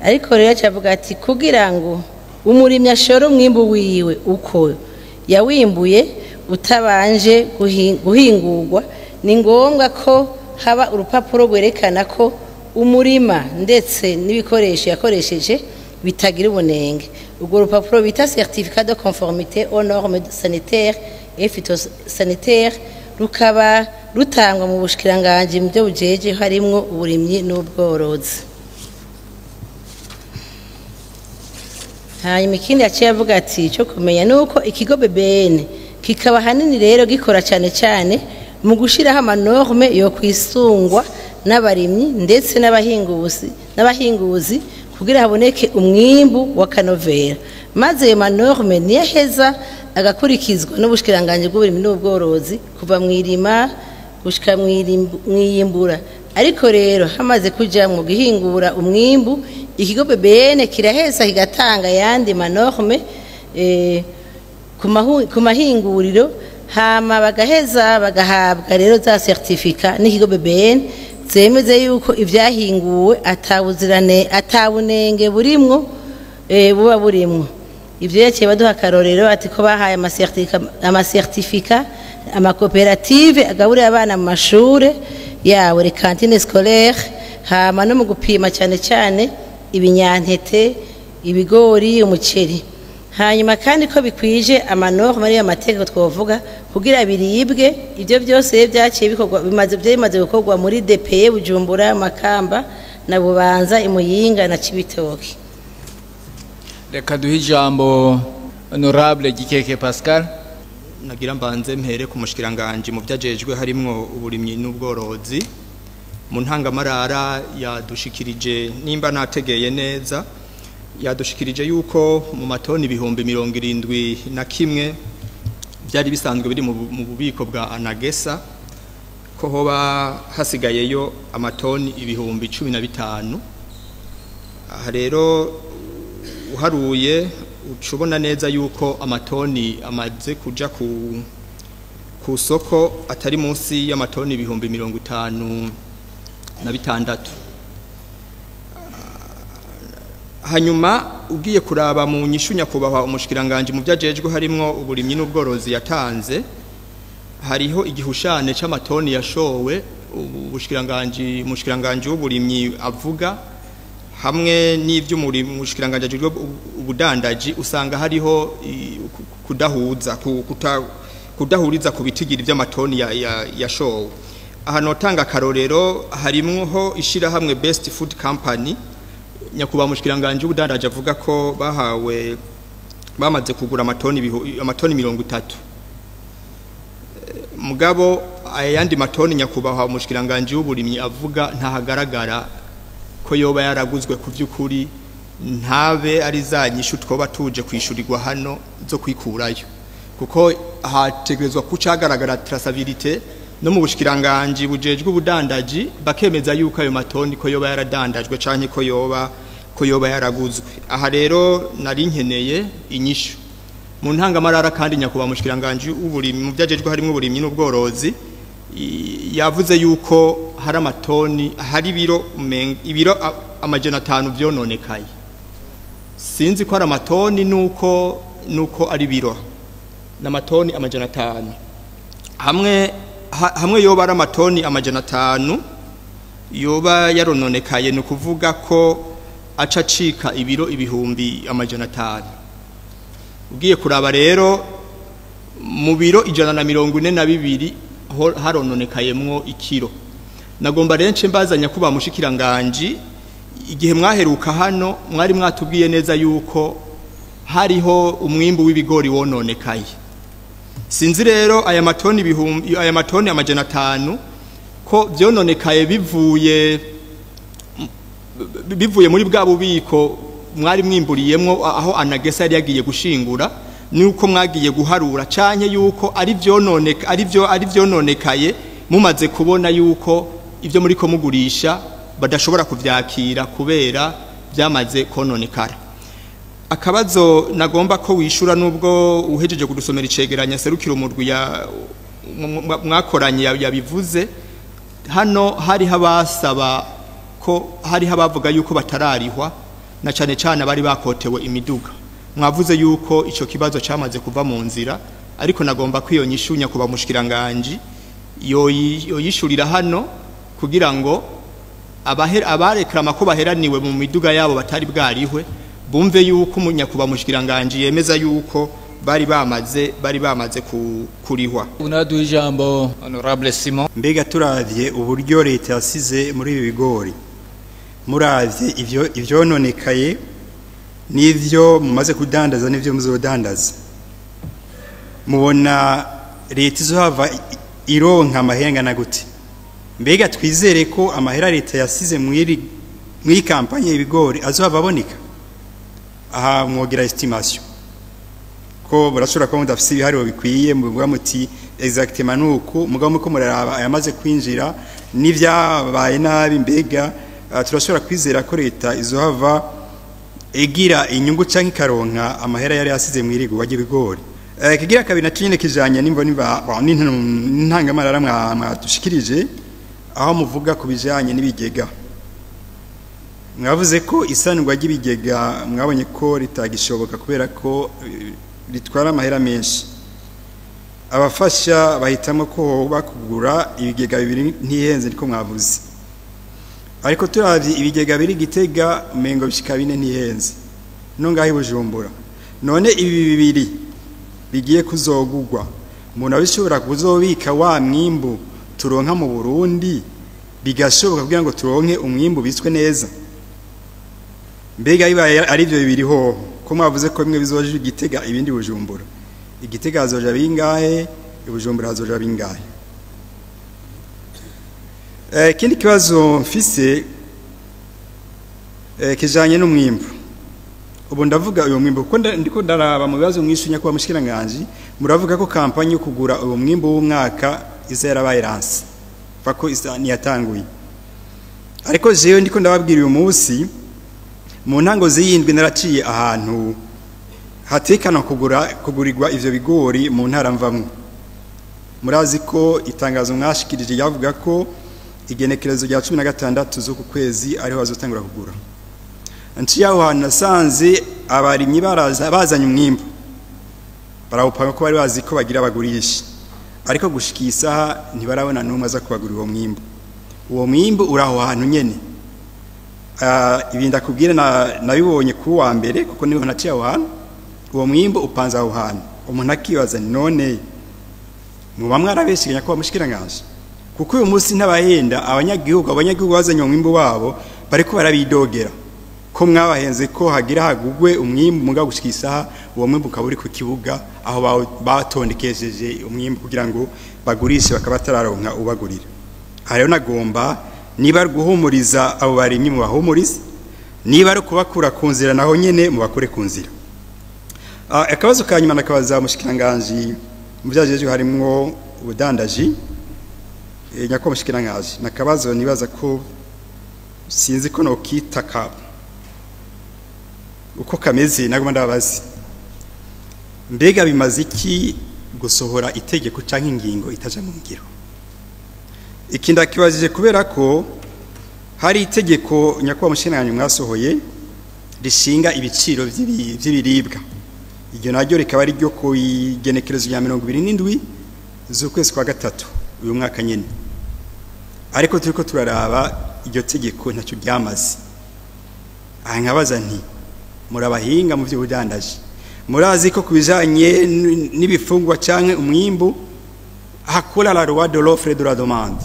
Ariko rero cyavuga ati kugira ngo umurimyi ashore umwimbu wiwe uko yawimbuye utabanje guhingurwa, ni ngombwa ko haba urupapuro rwerekana ko umurima ndetse n'ibikoresho yakoresheje bitagira ubunenge. Urwo rupapuro bita certificat de conformité aux normes sanitaires et phytosanitaires rukaba rutangwa mu bushikiranganji mu byo bujeje, harimwo uburimyi n'ubworozi. Hanyuma ikindi yaciye avuga ati icyo kumenya ni uko ikigo BBN kikaba ahanini rero gikora cyane cyane mu gushyiraho ama normes yo kwisungwa n'abarimyi ndetse n'abahinguzi kugira haboneke umwimbu w'akanovera, maze ayo ma normes niyaheza agakurikizwa n'ubushikiranganji bw'uburimyi n'ubworozi kuva mu irima gushika mu iyimbura. Ariko rero hamaze kuja mu guhingura umwimbu, ikigo BBN kiraheza kigatanga ayandi ma normes ku mahinguriro, hama bagaheza bagahabwa rero za certificat n'ikigo BBN zemeze yuko ibyahinguwe atawuzirane atawunenge burimwo, buba burimwo. Ibyo yaciye baduha akarorero ati ko bahaye ama certificats amakoperative agaburira abana mu mashure yawe, les cantines scolaires, hama no mu gupima cyane cyane ibinyantete, ibigori, umuceri, hanyuma kandi ko bikwije ama normes ariyo amategeko twovuga kugira biribwe. Ibyo byose rero byaciye bikorwa, bimaze gukorwa muri DPE Bujumbura, Makamba na Bubanza, Imuyinga na Cibitoke. Reka duhe ijambo Honorable Gikeke Pascal. Nagira mbanze mpere ku mushikiranganje mu vyajejwe harimwo uburimyi n'ubworozi. Mu ntangamarara yadushikirije, nimba nategeye neza, yadushikirije yuko mu matoni 71,000 byari bisanzwe biri mu bubiko bwa ANAGESSA, ko hoba hasigayeyo amatoni 15,000. Aha rero uharuye ucubona neza yuko amatoni amaze kuja ku soko atari munsi y'amatoni 56,000. Hanyuma ugiye kuraba mu nyishu nyakubahwa umushikiranganje mu vyajejwe harimwo uburimyi n'ubworozi yatanze, hariho igihushane c'amatoni yashowe ubushikiranganje umushikiranganje w'uburimyi avuga hamwe n'ivyo umushikiranganje ajejwe ubudandaji, usanga hariho kudahuza kudahuriza ku bitigiri vy'amatoni yashowe. Aha notanga akarorero, harimwo ishirahamwe Best Food Company, nyakubahwa umushikiranganje w'ubudandaji avuga ko bahawe bamaze kugura amatoni 30. Mugabo ayandi matoni nyakubahwa umushikiranganje w'uburimyi avuga ntahagaragara ko yoba yaraguzwe ku vy'ukuri, ntabe ari za nyishu twoba tuje kwishurirwa hano zo kwikurayo, kuko hategerezwa kucagaragara traçabilité no mu bushikiranganje bujejwe ubudandaji bakemeza yuko ayo matoni ko yoba yaradandajwe canke ko yoba yaraguzwe. Aha rero nari nkeneye inyishu mu ntangamarara. Kandi nyakubahwa umushikiranganje w'uburimyi mu vyajejwe harimo uburimyi n'ubworozi yavuze yuko hari amatoni, hari ibiro 500 vyononekaye. Sinzi ko ari amatoni nuko ari biro n'amatoni 500. Hamwe yoba ari amatoni 500 yoba yarononekaye, ni ukuvuga ko aca acika ibiro 500,000. Ugiye kuraba rero mu biro 142 harononekayemwo ikiro. Nagomba rence mbaza nyakubahwa mushikiranganje, igihe mwaheruka hano mwari mwatubwiye neza yuko hariho umwimbu w'ibigori wononekaye. Sinzi rero aya matoni 500 ko vyononekaye bivuye muri bwa bubiko mwari mwimburiyemwo aho anagesa yari yagiye gushingura, nuko mwagiye guharura, canke yuko ari vyononekaye mumaze kubona yuko ivyo muri ko mugurisha badashobora kuvyakira kubera byamaze kononekara. Akabazo nagomba ko wishura, nubwo uhejeje kudusomera icegeranya serukira umurwi ya mwakoranye yabivuze hano, hari habasaba ko hari habavuga yuko batararihwa, na cane cane abari bakotewe imiduga. Mwavuze yuko ico kibazo cyamaze kuva mu nzira, ariko nagomba kwiyonyishunya kuba mushikiranganje yoyishurira hano kugira ngo abarekrama ko baheraniwe mu miduga yabo batari bwarihwe bumve yuko umunyakuba mushikiranganje yemeza yuko bari bamaze kurihwa. Unaduha ijambo Honorable Simon. Mbega turavye uburyo leta yasize muri ibi bigori, muravye ivyononekaye n'ivyo mumaze kudandaza n'ivyo muzodandaza, mubona leta izohava ironka amahera na gute? Mbega twizere ko amahera leta yasize muri kampanye y'ibigori azohava aboneka? Aha mwogira estimation ko burashobora kuba mudafise ibiharuro bikwiye, muvuga muti exactement nuku, mugabo muko muraraba ayamaze kwinjira n'ivyabaye nabi, mbega turashobora kwizera ko leta izohava igira inyungu canke ikaronka amahera yari yasize mw'irigurwa ry'ibigori? Kigira kabiri naco nyene kijanye n'imvo n'intangamarara mwadushikirije, aho muvuga ku bijanye n'ibigega. Mwavuze ko isanurwa ry'ibigega mwabonye ko ritagishoboka kubera ko ritwara amahera menshi. Abafasha bahitamo ko bakugura ibigega bibiri ntihenze, niko mwavuze. Ariko turavye ibigega biri Gitega umengo bishika bine ntihenze, no ngaho i Bujumbura. None ibi bibiri bigiye kuzogugwa, umuntu abishobora kuzobika wa mwimbu turonka mu Burundi, bigashoboka kugira ngo turonke umwimbu biswe neza? Mbega bibaye ari byo bibiri hoho, ko mwavuze ko bimwe bizoje Gitega ibindi Bujumbura, Igitega hazoja bingahe, Bujumbura hazoja bingahe? Ikindi kibazo mfise kijanye n'umwimbu. Ubu ndavuga uyu mwimbu kuko ndiko ndaraba mu bibazo mwishunya kwa mushikiranganje, muravuga ko kampanye yo kugura uyu mwimbu w'umwaka iza yarabaye lance, ko isa niyatanguye. Ariko jewe ndiko ndababwira uyu munsi mu ntango z'iyindwi naraciye ahantu hatekana kugurirwa ivyo bigori mu ntara mvamwo. Murazi ko itangazo mwashikirije yavuga ko igenekerezo rya 16 z'uku kwezi ariho bazotangura kugura. Nciye aho hantu nasanze abarimyi baraza bazanye umwimbu, barawupanga ko bari bazi ko bagira abagurisha, ariko gushika iyi saha ntibarabona n'umwe aza kubagurira uwo mwimbu. Uwo mwimbu uri aho hantu nyene. Ibi ndakubwira nabibonye ku wa mbere, kuko niho naciye aho hantu. Uwo mwimbu upanze aho hantu, umuntu akibaza none muba mwarabeshiganya ko bamushikiranganje, kuko uyu munsi ntabahenda abanyagihugu bazanye umwimbu wabo bariko barabidogera ko mwabahenze ko hagira hagugwe umwimbu, mugabo gushika isaha uwo mwimbu ukaba uri ku kibuga aho batondekesheje umwimbu kugira ngo bagurishe, bakaba batararonka ubagurira. Aha rero nagomba niba ari guhumuriza abo barimyi mubahumurize, niba ari kubakura ku nzira naho nyene mubakure ku nzira. Akabazo ka nyuma nakabaza mushikiranganje mu vyajejwe harimwo ubudandaji, nyako mushikiranganje, nakabazo nibaza ko sinzi ko nokitaka uko kameze, nagomba ndababazi mbega bimaze iki gusohora itegeko canke ingingo itaja mu ngiro? Iki ndakibajije kubera ko hari itegeko nyakubahwa mushikiranganje mwasohoye rishinga ibiciro vy'ibiribwa, iryo naryo rikaba ari ryo ku igenekerezo rya 27 z'ukwezi kwa gatatu uyu mwaka nyene, ariko turiko turaraba iryo tegeko ntacyo ryamaze. Aha nkabaza nti murabahinga mu vy'ubudandaji, murazi ko kubijanye n'ibifungwa canke umwimbu hakora la loi de l'offre et de la demande,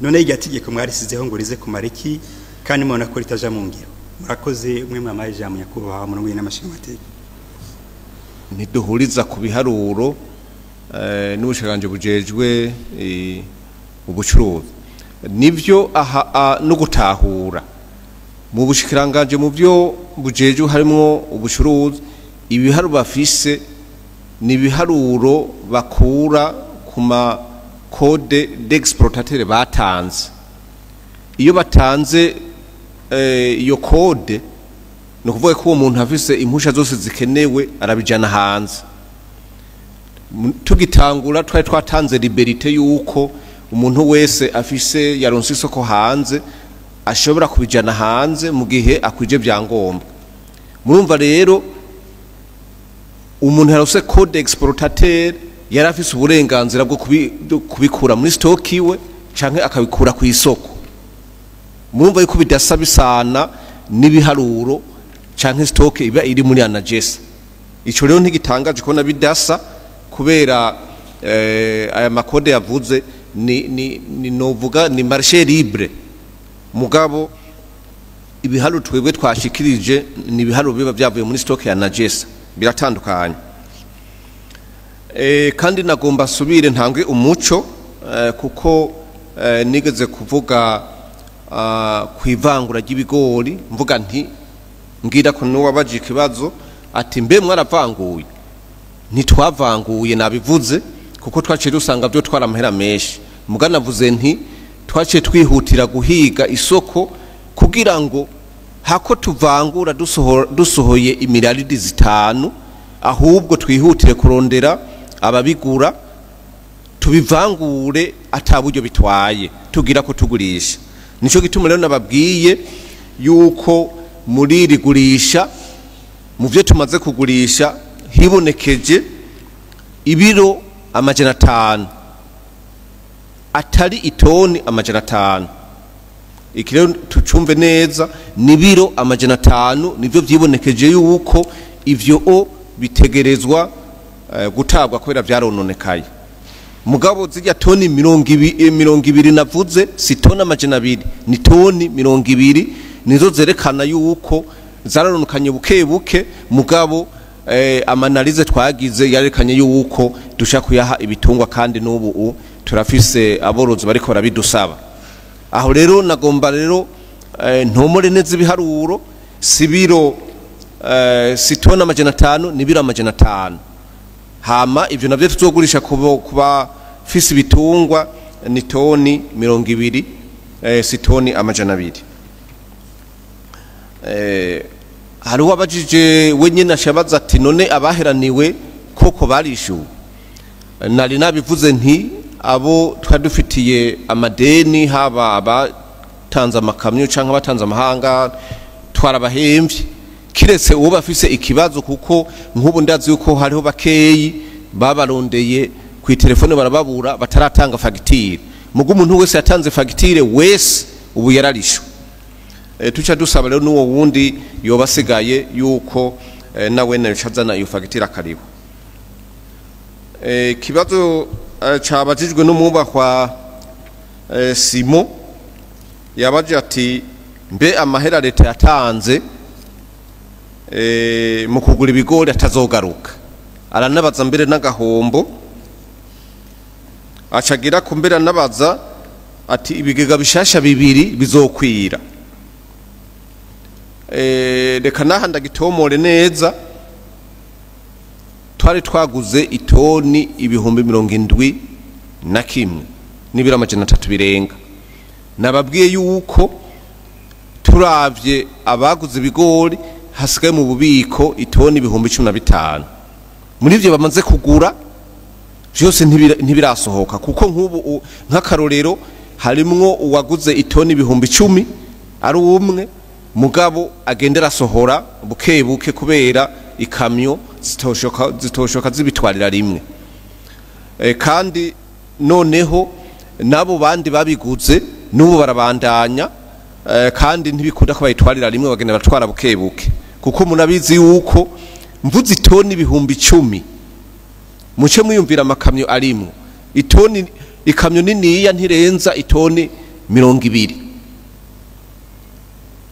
none iryo tegeko mwarisizeho ngo rize kumara iki kandi mubona ko ritaja mu ngiro? Murakoze umwe mwamaye ijambo nyakubahwa murongoye n'amashinga amateka. Ntiduhuriza ku biharuro n'ubushikiranganje bujejwe ubucuruzi, nivyo aha no gutahura mu bushikiranganje mu byo bujejwe harimwo ubucuruzi, ibiharuro bafise ni ibiharuro bakura ku ma code d'exportateur batanze. Iyo batanze iyo code, ni ukuvuga ko uwo muntu afise impusha zose zikenewe arabijana hanze. Tugitangura twari twatanze liberté yuko umuntu wese afise yaronse isoko hanze ashobora kubijana hanze mu gihe akwije vyangombwa. Murumva rero umuntu yaronse code exportateur yari afise uburenganzira bwo kubikura muri stock iwe canke akabikura ku isoko. Murumva yuko bidasa bisana n'ibiharuro canke stock iba iri muri ANAGESSA. Ico rero ntigitangaje kubona bidasa, kubera aya ma codes yavuze ni novuga ni marché libre, mugabo ibiharuro twebwe twashikirije ni ibiharuro biba vyavuye muri stock ya ANAGESSA, biratandukanye. Kandi nagomba subire ntangwe umuco, kuko nigeze kuvuga ku ivangura ry'ibigori, mvuga nti mbwira ko n'uwabaje ikibazo ati mbe mwaravanguye? Ntitwavanguye, nabivuze kuko twaciye dusanga byo twara amahera menshi. Muga navuze nti twaciye twihutira guhiga isoko kugira ngo hako tuvangura dusohoye imiraridi 5, ahubwo twihutire kurondera ababigura tubivangure ataburyo bitwaye tugira ko tugurisha. Nico gituma rero nababwiye yuko muri iri gurisha, mu byo tumaze kugurisha, hibonekeje ibiro 500 atari itoni 500. Iki rero tucumve neza, ni biro 500 nivyo vyibonekeje yuko ivyo o bitegerezwa gutabwa kubera vyarononekaye. Mugabo zijya toni 20 navuze si toni 200, ni toni 20 nizo zerekana yuko zararonekanye buke buke. Mugabo ama analyses twagize yarekanye yuko dushaka kuyaha ibitungwa, kandi n'ubu turafise aborozi bariko barabidusaba. Aho rero nagomba rero ntomore neza ibiharuro, si biro si toni 500, ni biro 500. Hama ivyo navyo tuzogurisha kuba fisi ibitungwa ni toni 20, si toni 200. Hari uwabajije wenyine ashabaza ati none abaheraniwe koko barishyuwe? Nari nabivuze nti abo twari dufitiye amadeni, haba abatanze amakamyo cyangwa abatanze amahanga, twarabahemvye, kiretse uwo bafise ikibazo, kuko nk'ubu ndazi yuko hariho bakeyi babarondeye ku telefone barababura bataratanga fagitire. Mugo umuntu wese yatanze fagitire wese ubu yararishwe. Tuca dusaba rero n'uwo wundi yobasigaye yuko nawe nacazana iyo fagitire akaribo. Kibazo cabajijwe n'umwubahwa Simo, yabaje ati mbe amahera leta yatanze mu kugura ibigori atazogaruka, aranabaza mbere n'agahombo, acagira kumbera nabaza ati ibigega bishasha bibiri bizokwira. Reka naha ndagitomore neza, twari twaguze itoni 71,300 n'ibiro birenga. Nababwiye yuko turavye abaguze ibigori hasigaye mu bubiko itoni 15,000. Muri ivyo bamaze kugura byose ntibirasohoka, kuko nk'ubu nk'akarorero harimwo uwaguze itoni 10,000 ari umwe, mugabo agendera sohora buke buke kubera ikamyo zitoshoka zibitwarira rimwe. Kandi noneho nabo bandi babiguze n'ubu barabandanya, kandi ntibikunda ko bayitwarira rimwe, bagenda batwara buke buke, kuko munabizi yuko mvuze itoni 10,000 muce mwiyumvira amakamyo arimwo itoni, ikamyo niniya ntirenza itoni 20,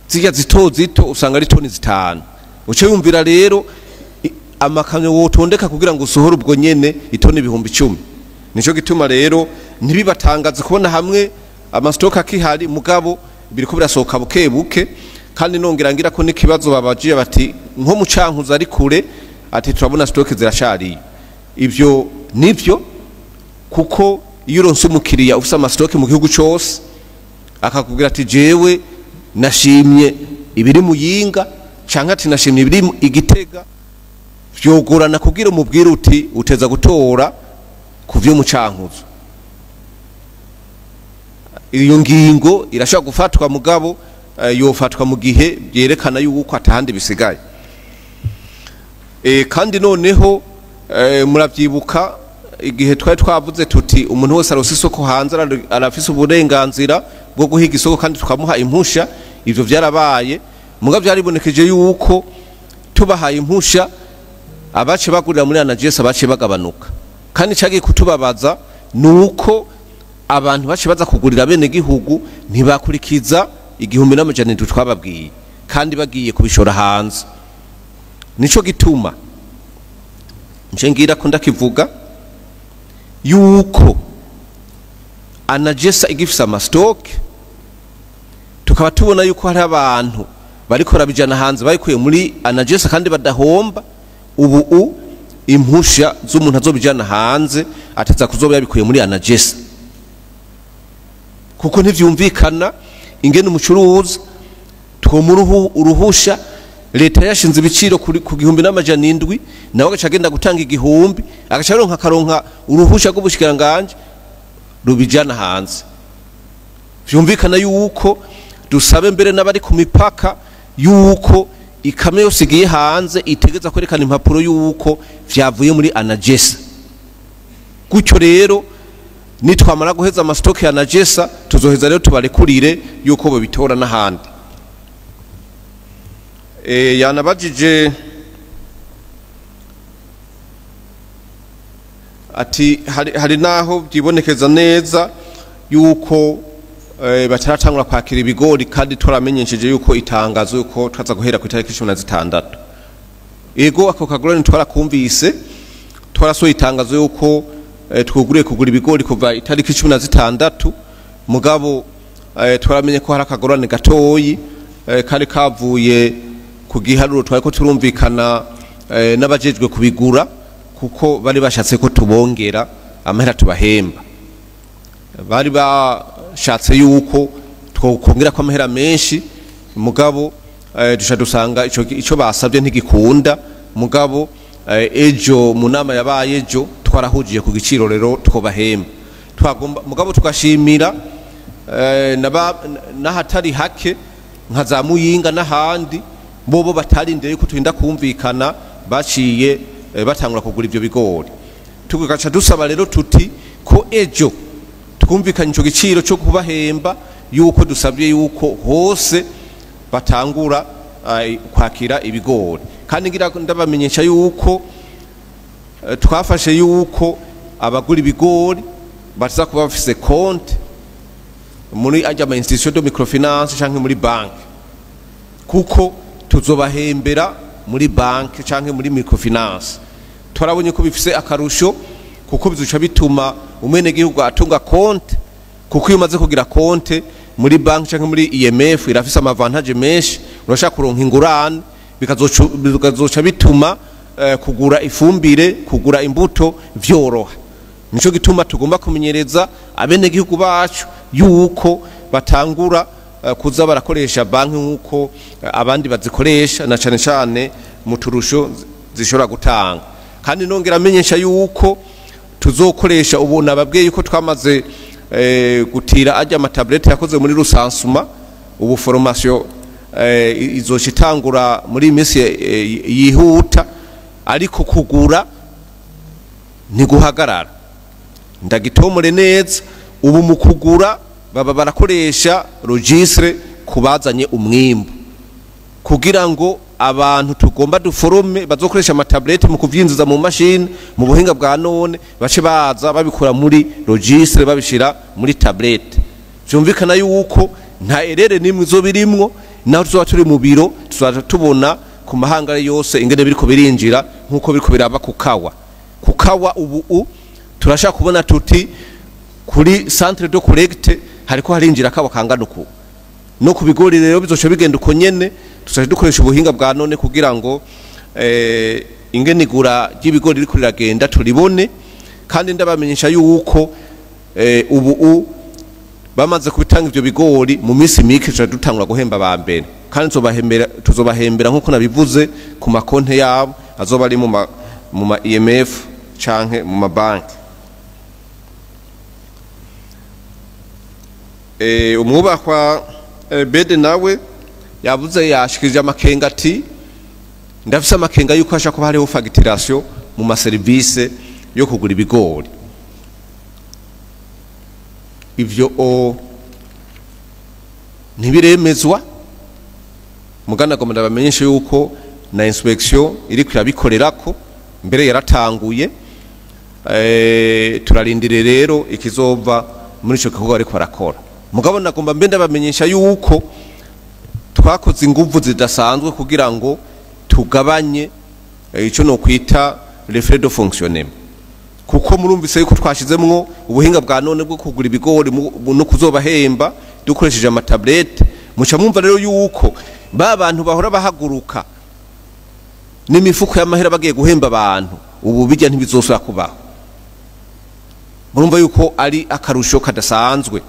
zijya zito zito usanga ari toni 5. Uce yumvira rero amakamyo wotondeka kugira ngo usohore ubwo nyene itoni 10,000. Nico gituma rero ntibibatangaze kubona hamwe amastoka akihari, mugabo biriko birasohoka buke buke. Kandi nongera ngira ko n'ikibazo babajiye bati nko mu Cankuzo ari kure, ati turabona stoke zirashariye. Ivyo nivyo, kuko iyo uronse umukiriya ufise amastoke mu gihugu cose akakubwira ati jewe nashimye ibiri Muyinga canke ati nashimye ibiri Igitega, vyogorana kugira umubwire uti uteza gutora kuvyo mu Cankuzo. Iyo ngingo irashobora gufatwa, mugabo yofatwa mu gihe byerekana yuko atahandi bisigaye. Kandi noneho muravyibuka igihe twari twavuze tuti umuntu wese aronse isoko hanze arafise uburenganzira bwo guhiga isoko kandi tukamuha impusha. Ivyo vyarabaye, mugabo byaribonekeje yuko tubahaye impusha abace bagurira muri ANAGESA abace bagabanuka. Kandi cagiye kutubabaza nuko abantu bace baza kugurira bene gihugu ntibakurikiza 1700 twababwiye, kandi bagiye kubishora hanze. Nico gituma nje ngira ko ndakivuga yuko ANAGESA igifisa amastock, tukaba tubona yuko hari abantu bariko rabijana hanze bayikuye muri ANAGESA kandi badahomba. Ubu impusha z'umuntu azobijana hanze ateza kuzoba yabikuye muri ANAGESA, kuko ntivyumvikana ingene umucuruzi twomuruhu uruhusha leta yashinze ibiciro ku 1700 nawe agaca agenda gutanga 1000 agaca aronka karonka uruhusha rw'ubushikiranganje rubijana hanze. Vyumvikana yuko dusabe mbere n'abari ku mipaka yuko ikamyo yose igiye hanze itegeza kwerekana impapuro yuko vyavuye muri ANAGESA. Gutyo rero nitwamara guheza amastoke ya ANAGESA tuzoheza rero tubarekurire yuko bobitora n'ahandi. Yanabajije ati hari naho byibonekeza neza yuko bataratangura kwakira ibigori, kandi twaramenyesheje yuko itangazo yuko twaza guhera ku itariki 16. Ego ako kagorane twarakumvise, twarasohoye itangazo yuko twuguriye kugura ibigori kuva itariki 16, mugabo twaramenye ko hari akagorane gatoyi kari kavuye ku giharuro twari ko turumvikana n'abajejwe kubigura, kuko bari bashatse ko tubongera amahera tubahemba. Bari bashatse yuko twokongera ko amahera menshi, mugabo dusha dusanga ico basabye ntigikunda. Mugabo ejo mu nama yabaye ejo twarahugiye ku giciro rero twobahemba. Twagomba mugabo tugashimira n'ahatari hake nka za Muyinga n'ahandi bobo batarindiriye ko turinda kumvikana, baciye batangura kugura ivyo bigori. Tugaca dusaba rero tuti ko ejo twumvikanye ico giciro cyo kubahemba, yuko dusabye yuko hose batangura kwakira ibigori. Kandi ngira ndabamenyesha yuko twafashe yuko abagura ibigori baza kuba bafise konti muri ajya ama institution de microfinance canke muri banki, kuko tuzobahembera muri banki canke muri microfinance. Twarabonye ko bifise akarusho, kuko bizoca bituma umwenegihugu atunga konti, kuko iyo umaze kugira konti muri banki canke muri IMF irafise amavantage menshi, urashaka kuronka ingurane, bikazoca bituma kugura ifumbire, kugura imbuto vyoroha. Nico gituma tugomba kumenyereza abenegihugu bacu yuko batangura kuza barakoresha banki nkuko abandi bazikoresha, na cane cane mu turusho zishobora gutanga. Kandi nongera amenyesha yuko tuzokoresha ubu nababwiye yuko twamaze gutira ajya amatablete yakoze muri rusansuma. Ubu formation izoshitangura muri iminsi yihuta, ariko kugura ntiguhagarara. Ndagitomore neza, ubu mu kugura baba barakoresha registre kubazanye umwimbu, kugira ngo abantu tugomba duforome bazokoresha amatablete mu kuvyinjiza mu mashini mu buhinga bwa none, bace baza babikura muri registre babishira muri tablete. Vyumvikana yuko nta erere nimwe izobirimwo, naho tuzoba turi mu biro tuzaja tubona ku mahanga yose ingene biriko birinjira, nkuko biriko biraba kukawa. Kukawa ubu turashaka kubona tuti kuri centre de collecte hariko harinjira kawa kangana uku, no ku bigori rero bizoca bigenda uko nyene. Tuzaje dukoresha ubuhinga bwa none kugira ngo ingene igura ry'ibigori riko riragenda turibone. Kandi ndabamenyesha yuko ubu bamaze kubitanga ivyo bigori mu minsi mike tuzaje dutangura guhemba ba mbere, kandi tuzobahembera nkuko nabivuze ku makonte yabo azoba ari mu ma IMF canke mu mabanki. Umwubakwa Bede nawe yavuze yashikirije amakenga ati ndafise amakenga yuko ashaka kuba hariho facturation mu ma service yo kugura ibigori. Ivyo ntibiremezwa, mugana gomba ndabamenyesha yuko na inspection iri kirabikorerako, mbere yaratanguye. Turarindire rero ikizova muri ico gikorwa ariko barakora. Mugabo nagomba mbe ndabamenyesha yuko twakoze inguvu zidasanzwe kugira ngo tugabanye ico no kwita les frais de fonctionnement, kuko murumvise yuko twashizemwo ubuhinga bwa none bwo kugura ibigori no kuzobahemba dukoresheje amatablete. Muca mwumva rero yuko ba bantu bahora bahaguruka n'imifuko y'amahera bagiye guhemba abantu, ubu bijya ntibizosubira kubaho. Murumva yuko ari akarusho kadasanzwe.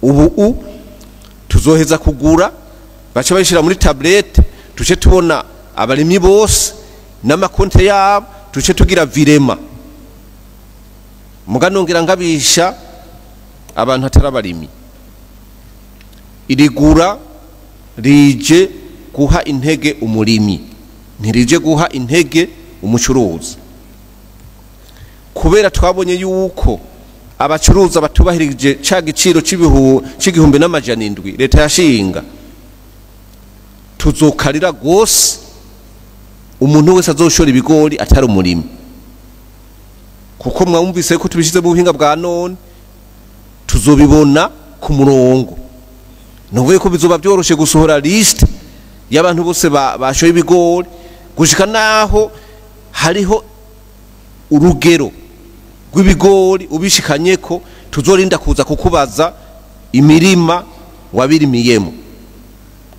Ubu tuzoheza kugura bace bayishira muri tablete, tuce tubona abarimyi bose n'amakonte yabo, tuce tugira virema. Muganongera ngabisha abantu atarabarimyi, irigura rije guha intege umurimyi, ntirije guha intege umucuruzi. Kubera twabonye yuko abacuruza batubahirije ca giciro c'1700 leta yashinga, tuzokarira gose umuntu wese azoshora ibigori atari umurimi, kuko mwumvise ko tubishize mu buhinga bwa none tuzobibona ku murongo. Nuvuye ko bizoba byoroshe gusohora list y'abantu bose bashoye ibigori, gushika naho hariho urugero rw'ibigori ubishikanyeko tuzorinda kuza kukubaza imirima wabirimiyemo,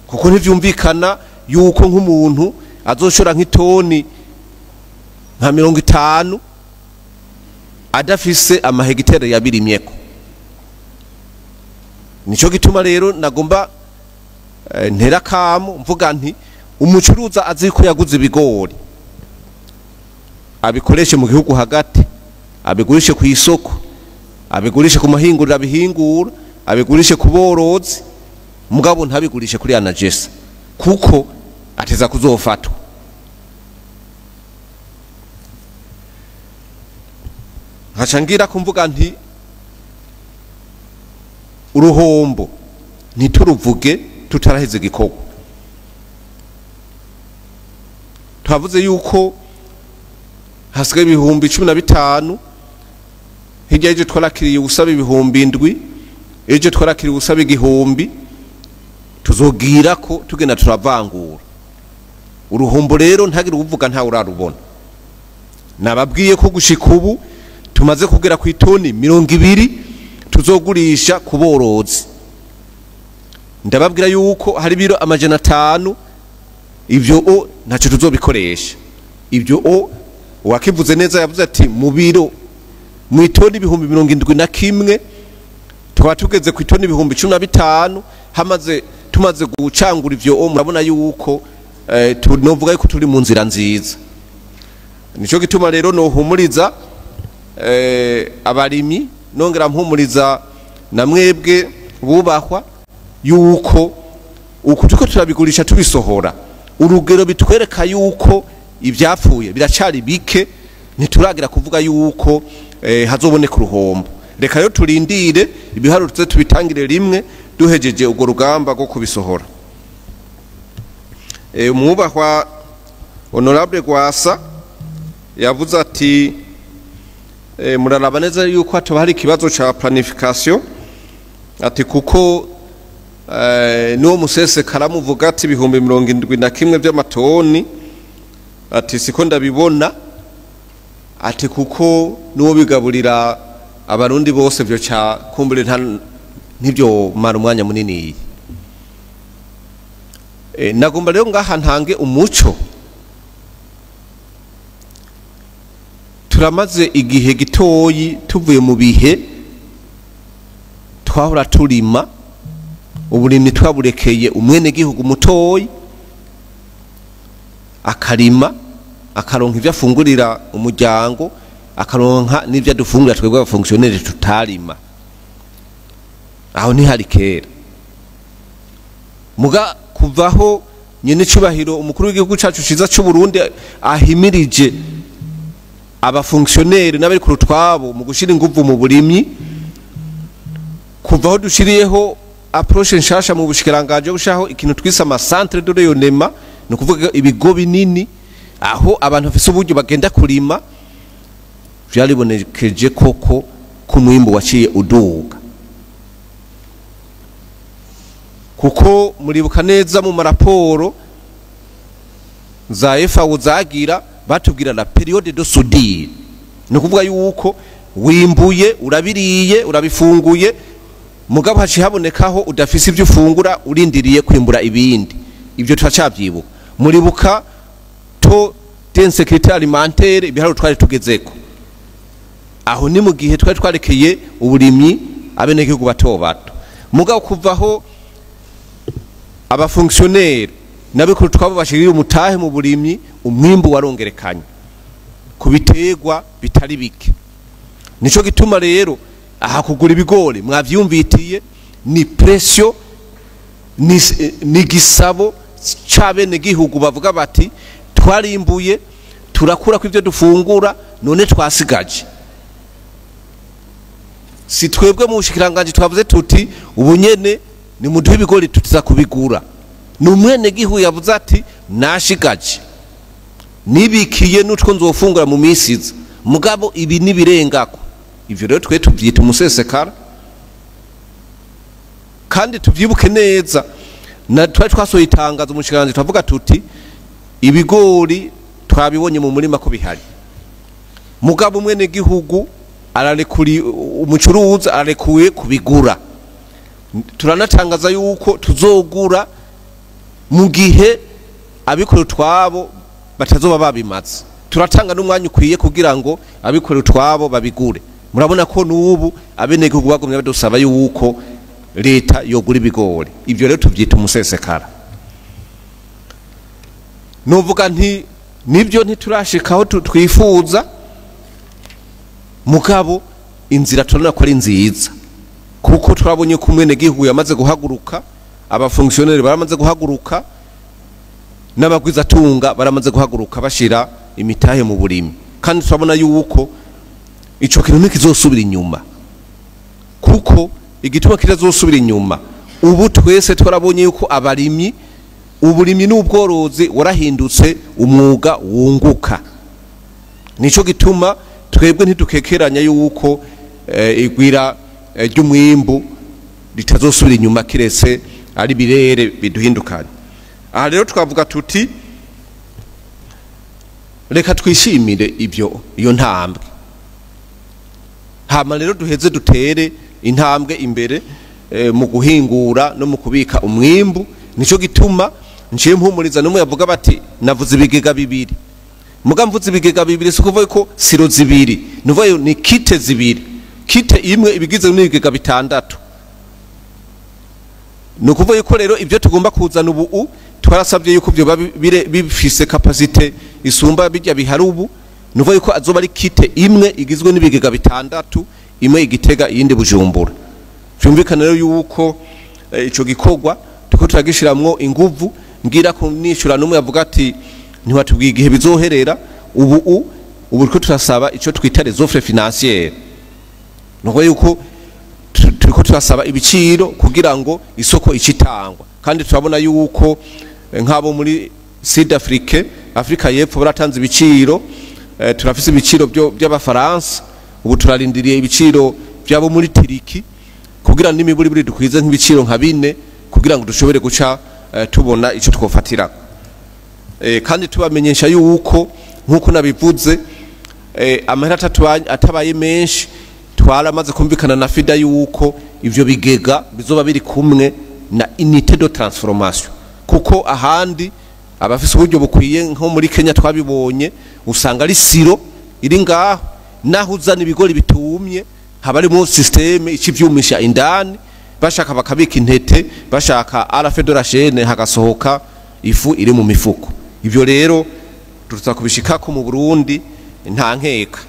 kuko ntivyumvikana yuko nk'umuntu azoshora nk'itoni nka 50 adafise amahegitere yabirimyeko. Nico gituma rero nagomba ntera kamo mvuga nti umucuruza azi ko yaguze ibigori abikoreshe mu gihugu hagati, abigurishe ku isoko, abigurishe ku mahinguriro abihingura, abigurishe ku borozi. Mugabo ntabigurishe kuri ANAGESSA kuko ateza kuzofatwa. Nkaca kumvuga nti uruhombo ntituruvuge tutaraheze igikorwa. Twavuze yuko hasigaye 15,000, hirya y'ejo twarakiriye usaba 7,000, ejo twarakiriye usaba 1,000. Tuzogira ko tugenda turavangura uruhombo. Rero ntagire uvuga nta urarubona. Nababwiye ko gushika ubu tumaze kugera ku itoni 20 tuzogurisha ku borozi. Ndababwira yuko hari biro 500, ivyo o ntacyo tuzobikoresha. Ibyo o wakivuze neza, yavuze ati mu biro mu itoni 71,000 tukaba tugeze ku itoni 15,000. Hamaze tumaze gucangura ivyo o, murabona yuko tunovuga yuko turi mu nzira nziza. Nico gituma rero nohumuriza abarimyi, nongera mpumuriza na mwebwe bubahwa yuko uku tuko turabigurisha tubisohora, urugero bitwereka yuko ivyapfuye biracari bike, ntituragira kuvuga yuko hazoboneka uruhombo. Reka rero turindire ibiharuro tuze tubitangire rimwe duhejeje urwo rugamba rwo kubisohora. Umwubahwa Honorable Gwasa yavuze ati muraraba neza yuko hatoba hari ikibazo ca planification, ati kuko nuwo musese karamuvuga ati 71,000 by'amatoni, ati siko ndabibona, ati kuko nuwo bigaburira abarundi bose byo ca kumbure ntibyo mara umwanya munini. Nagomba rero ngaha ntange umuco. Turamaze igihe gitoyi tuvuye mu bihe twahora turima uburimyi, twaburekeye umwene gihugu mutoyi akarima akaronka ivyo afungurira umuryango, akaronka n'ivyo adufungurira twebwe abafonctionnaire tutarima. Aho ntihari kera. Muga kuvaho nyene cubahiro umukuru w'igihugu cacu ciza c'u Burundi ahimirije abafonctionnaire n'abari ku rutwabo mu gushira inguvu mu burimyi, kuvaho dushiriyeho approche nshasha mu bushikiranganje gushaho ikintu twise ama centre de rayonnement, no kuvuga ibigo binini aho abantu bafise uburyo bagenda kurima, vyaribonekeje koko ku mwimbu waciye uduga. Kuko muribuka neza mu maraporo za FAO zagira batubwira la période de soudure, no kuvuga yuko wimbuye urabiriye urabifunguye, mugabo haci habonekaho udafise ivyo ufungura urindiriye kwimbura ibindi. Ibyo turacavyibuka. Muribuka to d'insécurité alimentaire ibiharuro twari tugezeko, aho ni mu gihe twari twarekeye uburimyi abenegihugu bato bato. Mugabo kuvaho abafonctionnaire nabikuru twabo bashirira umutahe mu burimyi, umwimbu warongerekanye kubiterwa bitari bike. Nico gituma rero aha kugura ibigori mwavyumvitiye ni pression, ni gisabo cabene gihugu bavuga bati twarimbuye turakura ko ivyo dufungura none twasigaje. Si twebwe mu bushikiranganje twavuze tuti ubunyene ni muduhe ibigori tutiza kubigura, numwene gihugu yavuze ati nashigaje nibikiye nutwo nzofungura mu minsi, mugabo ibi nibirengako. Ivyo rero twe tuvyita umusesekara. Kandi tuvyibuke neza na twari twasohoye itangazo mu bushikiranganje twavuga tuti ibigori twabibonye mu murima ko bihari, mugabo umwene gihugu ararekuri umucuruzi ararekuye kubigura. Turanatangaza yuko tuzogura mu gihe abikora twabo batazoba babimaze. Turatanga n'umwanya ukwiye kugira ngo abikora twabo babigure. Murabona ko n'ubu abenegihugu bagumye badusaba yuko leta yogura ibigori. Ivyo rero tuvyita umusesekara. Novuga nti nibyo ntiturashikaho twifuza, mugabo inzira turabona ko ari nziza, kuko turabonye ko umwene gihugu yamaze guhaguruka Abafonctionnaire baramaze guhaguruka, n'abagwizatunga baramaze guhaguruka bashira imitahe mu burimi, kandi turabona yuko ico kintu ntikizosubira inyuma, kuko igituma kitazosubira inyuma, ubu twese twarabonye yuko abarimyi, uburimyi n'ubworozi warahindutse umwuga wunguka. Nico gituma twebwe ntidukekeranya yuko igwira ry'umwimbu ritazosubira inyuma, kiretse ari birere biduhindukanye. Aha rero twavuga tuti reka twishimire ibyo, iyo ntambwe, hama rero duheze dutere intambwe imbere mu guhingura no mu kubika umwimbu. Nico gituma nciye mpumuriza n'umwe yavuga bati navuze ibigega bibiri, muga mvuze ibigega bibiri si ukuvuga ko siro zibiri, nuvuga ni kite zibiri, kite imwe ibigize n'ibigega bitandatu. Ni ukuvuga yuko rero ibyo tugomba kuzana ubu twarasabye yuko byo bifise capacité isumba bijya bihari ubu. Ni ukuvuga yuko azoba ari kite imwe igizwe n'ibigega bitandatu, imwe igitega iyindi Bujumbura. Vyumvikana rero yuko ico gikorwa tuko turagishiramwo inguvu. Ngira ko nishura n'umwe yavuga ati ntiwatubwiye igihe bizoherera, ubu turiko turasaba ico twita les offres financières. Ni ukuvuga yuko turiko turasaba ibiciro kugira ngo isoko icitangwa, kandi turabona yuko nk'abo muri Sud Afrique, Afrika y'Epfo, baratanze ibiciro. Turafise ibiciro by'Abafaransa, ubu turarindiriye ibiciro by'abo muri Turiki, kugira n'imiburi buri dukwize nk'ibiciro nka bine, kugira ngo dushobore guca tubona ico twofatira. Kandi tubamenyesha yuko nkuko nabivuze, amahera atabaye menshi, twaramaze kumvikana na FIDA yuko ivyo bigega bizoba biri kumwe na unité de transformation, kuko ahandi abafise uburyo bukwiye nko muri Kenya twabibonye, usanga ari silo iri ngaho, naho uzana ibigori bitumye haba harimo système ikivyumisha indani, bashaka bakabika intete, bashaka à la fin de la chaîne hagasohoka ifu iri mu mifuko. Ivyo rero tuza kubishikako mu Burundi nta nkeka.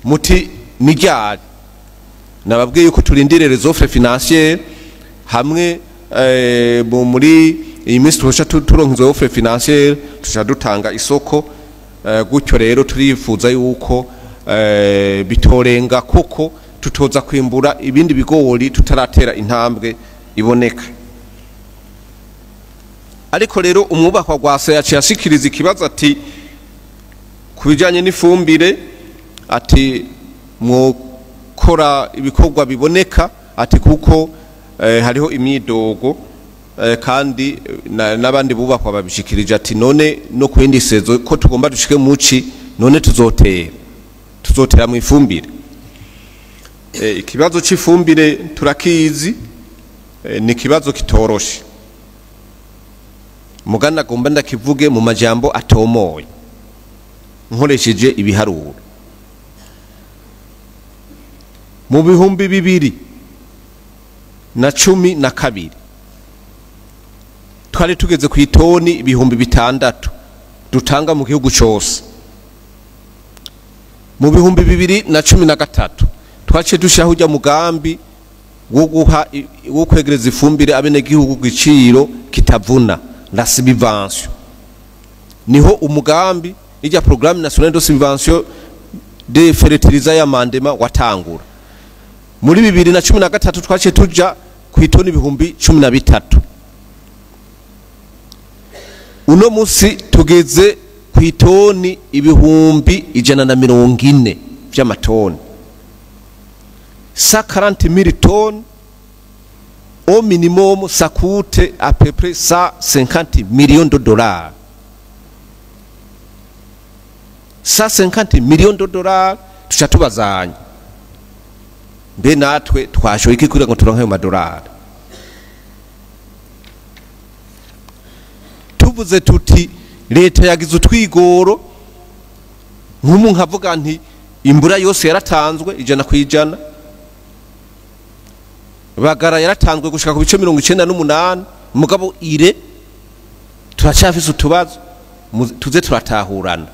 Muti ni ryari? Nababwiye yuko turindire les offres financières hamwe muri iyi minsi tuca turonka izo offres financières, tuca dutanga isoko. Gutyo rero turifuza yuko bitorenga, kuko tutoza kwimbura ibindi bigori tutaratera intambwe iboneka. Ariko rero umwubakwa Rwasa yaciye ashikiriza ikibazo ati ku bijanye n'ifumbire, ati mwokora ibikorwa biboneka, ati kuko hariho imyidogo, kandi n'abandi bubakwa babishikirije, ati none no kuyindi saison ko tugomba dushike muci, none tuzotera mu ifumbire? Ikibazo c'ifumbire turakizi, ni ikibazo kitoroshe, mugana agomba ndakivuge mu majambo atomoye nkoresheje ibiharuro. Mu 2012 twari tugeze ku itoni 6000 dutanga mu gihugu cose. Mu 2013 twaciye dushiraho ujya mugambi wo guha, wo kwegereza ifumbire abenegihugu ku giciro kitavuna, la subvention. Niho umugambi ijya programme nationale de subvention de fertilisants ya Mandema watangura. Muri 2013 twaciye tuja ku itoni 13,000. Uno musi tugeze ku itoni 140,000 vy'amatoni, 140 000 tonnes au minimum. Ça coûte à peu près 150 millions de dollars. 150 millions de dollars, tuca tubazanya mbe natwe twashoye iki kugira ngo turonke ayo madolari? Tuvuze tuti leta yagize utwigoro, nk'umu nkavuga nti imbura yose yaratanzwe 100%, bagara yaratanzwe gushika ku bice 98, mugabo ire turacafise utubazo. Tuze turatahurana,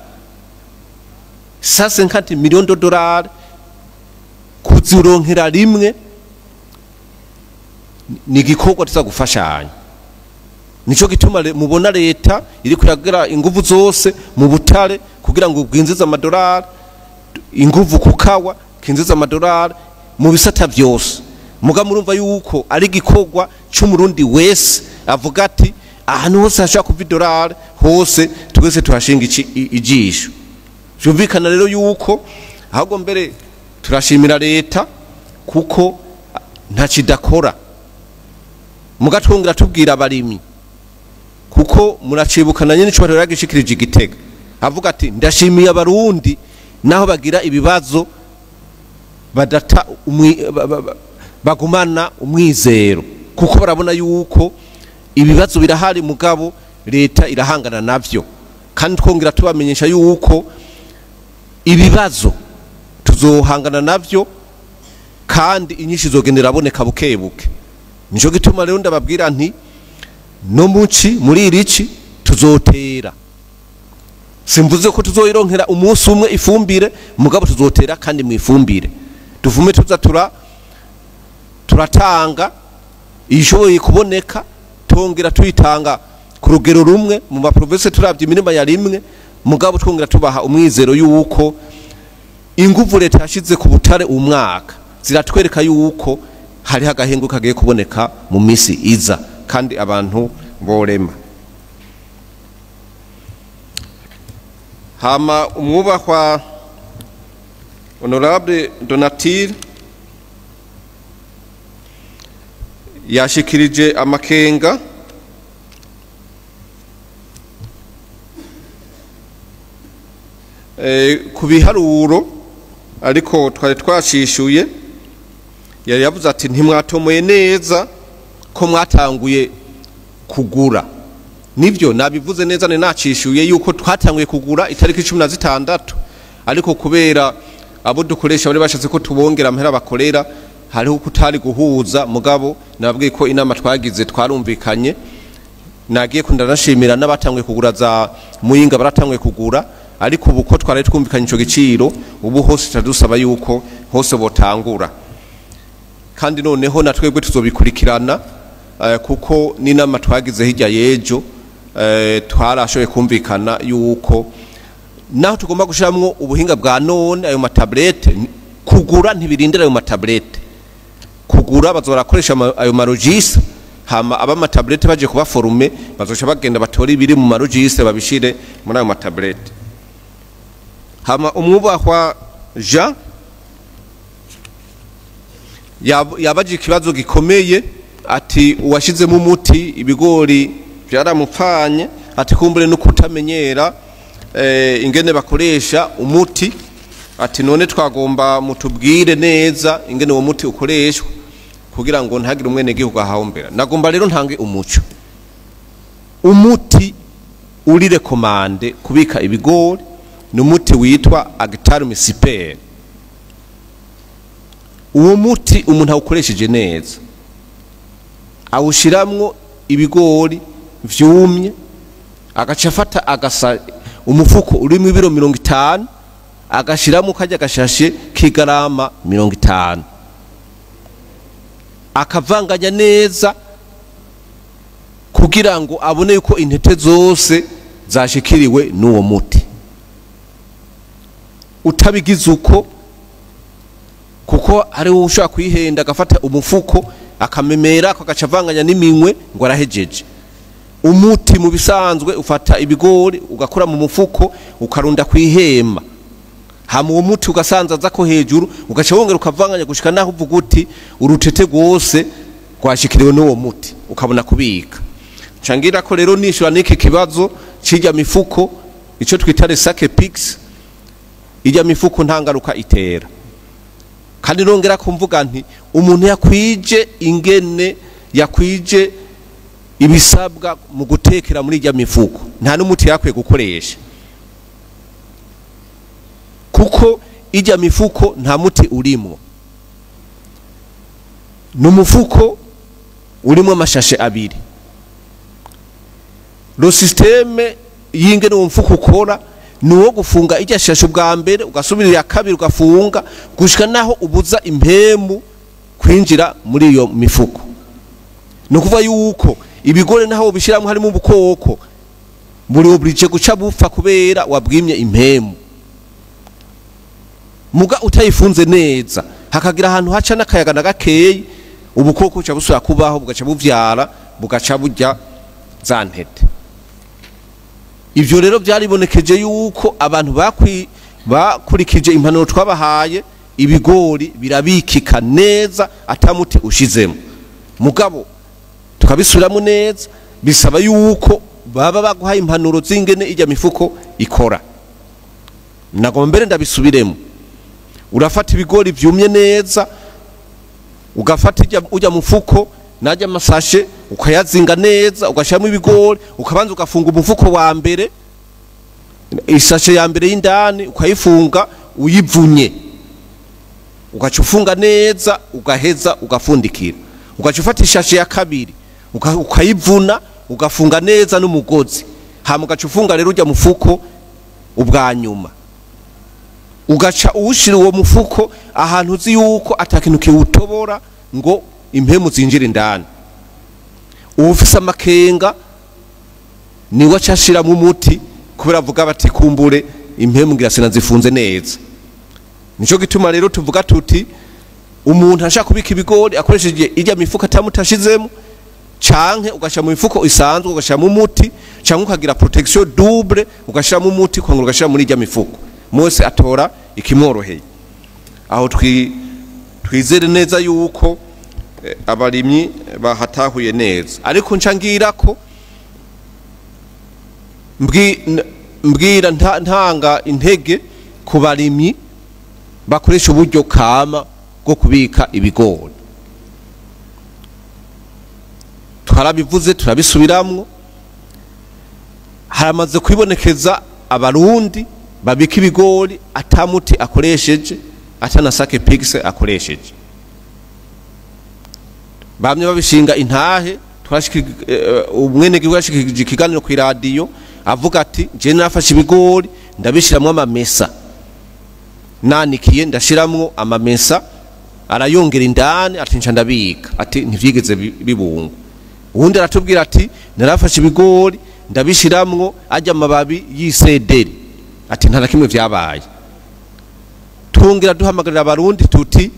150 millions de dollars kuzironkera rimwe. Ni igikorwa tuza gufashanya. Nico gituma mubona leta iri kuragira inguvu zose mu butare kugira ngo bwinjize amadolari, inguvu kukawa kinjiza amadolari mu bisata byose. Muga murumva yuko ari gikorwa c'umurundi wese avuga ati ahantu hose hashaka kuva idolari hose twese tuhashinga ijisho. Byumvikana rero yuko ahubwo mbere turashimira leta kuko ntakidakora. Muga twongera tubwira abarimyi kuko muracibukana nyene ico baragishikirije igitega avuga ati ndashimiye abarundi naho bagira ibibazo badata bagumana umwizero kuko barabona yuko ibibazo birahari mugabo leta irahangana navyo. Kandi twongera tubamenyesha yuko ibibazo tuzohangana navyo kandi inyinshi zogendera aboneka bukebuke. Nico gituma rero ndababwira nti no muci muri irici tuzotera. Simvuze ko tuzoyironkera umunsi umwe ifumbire, mugabo tuzotera kandi mu ifumbire tuvume tuza turatanga ishoboye kuboneka, tongera tuyitanga ku rugero rumwe mu ma province turavye imirima ya rimwe, mugabo twongera tubaha umwizero yuko inguvu leta yashize ku butare umwaka ziratwereka yuko hari agahengo kagiye kuboneka mu misi iza kandi abantu borema. Hama umwubahwa Honorable Donatille yashikirije amakenga ku biharuro ariko twari twashishuye. Yari yavuze ati ntimwatomoye neza ko mwatanguye kugura. Nivyo nabivuze neza ne nacishuye yuko twatanguye kugura itariki 16, ariko kubera abo dukoresha bari bashatse ko tubongera amahera bakorera hariho kutari guhuza, mugabo nababwiye ko inama twagize twarumvikanye. Nagiye kundanashimira n'abatanguye kugura za Muyinga baratanguye kugura, ariko ubu ko twari twumvikanye ico giciro ubu hose tadusaba yuko hose botangura. Kandi noneho natwebwe tuzobikurikirana kuko n'inama twagize hirya yejo twarashoboye kumvikana yuko naho tugomba gushiramwo ubuhinga bwa none ayo matablete kugura ntibirindira ayo matablete kugura bazorakoresha ayo marogiste, hama aba matablete baje kuba forume bazoca bagenda batora ibiri mu marogiste babishire muri ayo matablete. Hama umwubahwa Jean yabaje ikibazo gikomeye ati uwashizemo umuti ibigori byaramupfanye, ati kumbure no kutamenyera ingene bakoresha umuti, ati none twagomba mutubwire neza ingene uwo muti ukoreshwa kugira ngo ntagire umwene gihugu ahahombera. Nagomba rero ntange umuco. Umuti uri rekomande kubika ibigori ni umuti witwa Actarum Super. Uwo muti umuntu awukoresheje neza awushiramwo ibigori vyumye agaca afata agasa umufuko urimo ibiro 50 agashiramo kajya gashashe kigarama 50 akavanganya neza kugira ngo abone yuko intete zose zashikiriwe n'uwo muti. Utabigize uko kuko ari wowe ushaka kwihenda agafata umufuko akamemera akagacavanganya n'iminwe ngo arahejeje. Umuti mu bisanzwe ufata ibigori ugakura mu mufuko ukarunda kwihema, hama uwo muti ugasanzaza ko hejuru ugaca wongera ukavanganya gushika naho uvuga uti urutete rwose rwashikiriwe n'uwo muti ukabona kubika. Ncangira ko rero nishura n'iki kibazo c'irya mifuko ico twita resake pix, irya mifuko ntangaruka itera. Kandi nongera kumvuga nti umuntu yakwije ingene yakwije ibisabwa mu gutekera muri irya mifuko nta n'umuti yakwiye gukoresha, kuko irya mifuko nta muti urimo. N'umufuko urimo amashashe abiri. Lo systeme y'ingene uwo mufuko ukora ni uwo gufunga irya shashe ubwa mbere ugasubirira kabiri ugafunga gushika naho ubuza impemu kwinjira muri iyo mifuko. Ni ukuvuga yuko ibigori naho ubishyiramo harimo ubukoko buri obligé guca bupfa kubera wabwimye impemu. Muga utayifunze neza hakagira ahantu haca n'akayaga na gakeyi, ubukoko buca busubira kubaho, bugaca buvyara, bugaca burya za ntete. Ivyo rero byaribonekeje yuko abantu bakurikije impanuro twabahaye, ibigori birabikika neza atamuti ushizemo. Mugabo tukabisubiramo neza, bisaba yuko baba baguhaye impanuro z'ingene ijya mifuko ikora. Nagomba mbere ndabisubiremo. Urafata ibigori vyumye neza, ugafata ujya mufuko najya amasashe ukayazinga neza, ugashiramo ibigori, ukabanza ugafunga umufuko wa mbere, isashe ya mbere y'indani ukayifunga uyivunye, ugaca ufunga neza, ugaheza ugafundikira. Ugaca ufata ishashe ya kabiri ukayivuna, ugafunga neza n'umugozi, hama ugaca ufunga rero ujya mufuko ubwa nyuma, ugaca uwushira uwo mufuko ahantu uzi yuko atakintu kiwutobora ngo impemu zinjire indani. Uwufise amakenga niwe acashiramo umuti, kubera avuga bati kumbure impemu ngira sinazifunze neza. Nico gituma rero tuvuga tuti umuntu ashaka kubika ibigori akoresheje ijya mifuko atamutashizemo, canke ugasha mu mifuko isanzwe ugashiramo umuti, canke ukagira protection double ugashiramo umuti kwangura ugashira muri ijya mifuko. Mose atora ikimworoheye. Aho twizere neza yuko abarimyi bahatahuye neza. Ariko nca ngira ko mbwira ntanga intege ku barimyi bakoresha uburyo kama bwo kubika ibigori. Twarabivuze turabisubiramwo, haramaze kwibonekeza abarundi babika ibigori atamuti akoresheje, atanasake pigse akoresheje. Bamwe babishinga intahe, umwene gihugu yashikije ikiganiro ku radio avuga ati je nafashe ibigori ndabishiramwo amamesa, nanikiye ndashiramwo amamesa, arayongera indani ati nca ndabika, ati ntivyigeze bibungwa. Uwundi aratubwira ati narafashe ibigori ndabishiramwo ajya amababi y'isederi, ati nta na kimwe vyabaye. Twongera duhamagarira abarundi tuti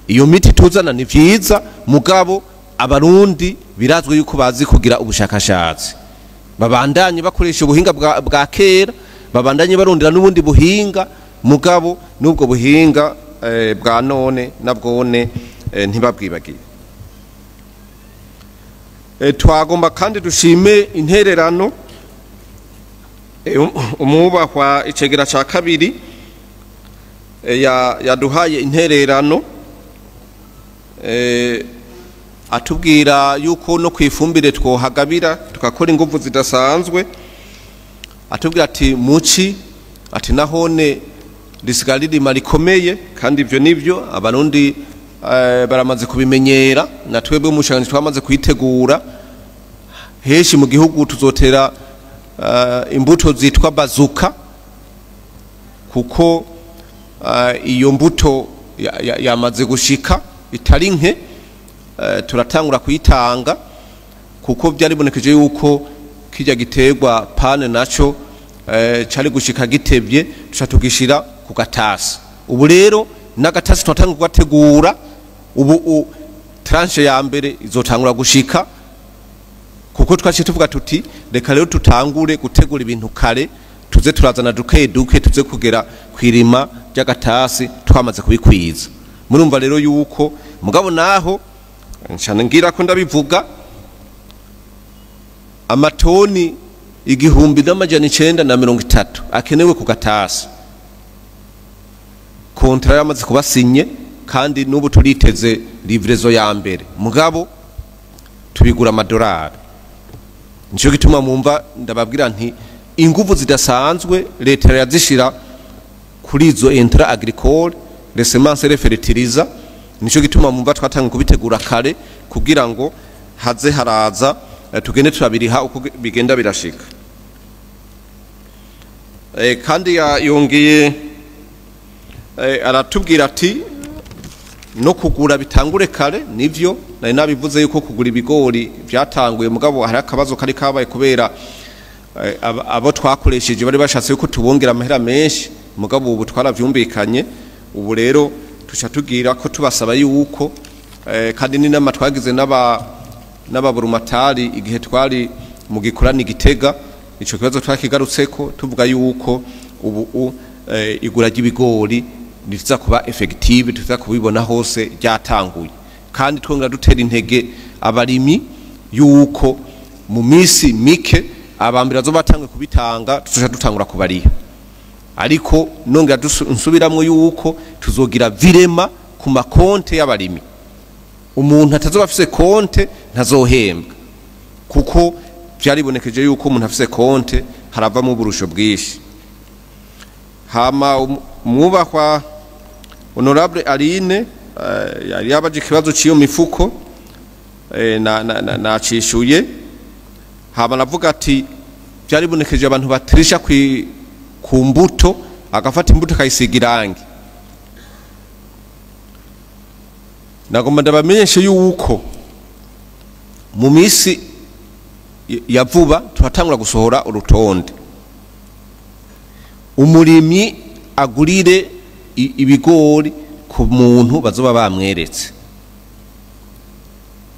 iyo miti tuzana ni vyiza, mugabo abarundi birazwi yuko bazi kugira ubushakashatsi, babandanye bakoresha ubuhinga bwa kera, babandanye barondera n'ubundi buhinga, mugabo n'ubwo buhinga bwa none nabwone ntibabwibagiye. Twagomba kandi dushime intererano umubahwa icegera ca kabiri yaduhaye intererano, atubwira yuko no kwifumbire twohagabira tukakora inguvu zidasanzwe. Atubwira ati muci, ati nahone risigara ririma rikomeye, kandi ivyo nivyo abarundi baramaze kubimenyera, na twebwe umushanganji twamaze kuyitegura. Heshi mu gihugu tuzotera imbuto zitwa bazuka, kuko iyo mbuto yamaze gushika itari nke, turatangura kuyitanga, kuko byaribonekeje yuko kijya giterwa pane naco cari gushika gitevye, tuca tugishira ku gatasi. Ubu rero n'agatasi turatangura kugategura, ubu tranche ya mbere izotangura gushika, kuko twaciye tuvuga tuti reka rero tutangure gutegura ibintu kare, tuze turazana duke duke, tuze kugera kwirima ry'agatasi twamaze kubikwiza. Murumva rero yuko mugabo naho nshana ngira ko ndabivuga, amatoni 1930 akenewe ku gatasi, kontra yamaze kubasinye, kandi n'ubu turiteze livrezo ya mbere, mugabo tubigura amadolari. Nico gituma mumva ndababwira nti inguvu zidasanzwe leta yazishira kuri izo intra agricole, les semences et fertilisants. Nico gituma mumva twatanga kubitegura kare kugira ngo haze haraza tugende turabiriha uko bigenda birashika. Kandi yongeye aratubwira ati no kugura bitangure kare, nivyo Nari nabivuze yuko kugura ibigori byatanguye, mugabo hari akabazo kari kabaye kubera abo twakoresheje bari bashatse yuko tubongera amahera menshi, mugabo ubu twaravyumvikanye. Ubu rero tuca tugira ko tubasaba yuko kandi n'inama twagize n'ababurumatari igihe twari mu gikorani Gitega, ico kibazo twakigarutseko tuvuga yuko ubu igura ry'ibigori riza kuba effective, tuza kubibona hose ryatanguye. Kandi twongera dutera intege abarimi yuko mu misi mike abambira zo batangwe kubitanga tuzoca dutangura kubariha. Ariko nongera nsubiramwo yuko tuzogira virema ku makonte y'abarimi. Umuntu atazoba afise konte ntazohembwa, kuko byaribonekeje yuko umuntu afise konte haravamo uburusho bwinshi. Hama umwubahwa Honorable Aline yari yabaje ikibazo ciyo mifuko na nacishuye. Hama navuga ati byaribonekeje abantu batirisha ku mbuto, agafata imbuto akayisiga irangi. Nagomba ndabamenyeshe yuko mu misi ya vuba turatangura gusohora urutonde, umurimyi agurire ibigori ku muntu bazoba bamweretse.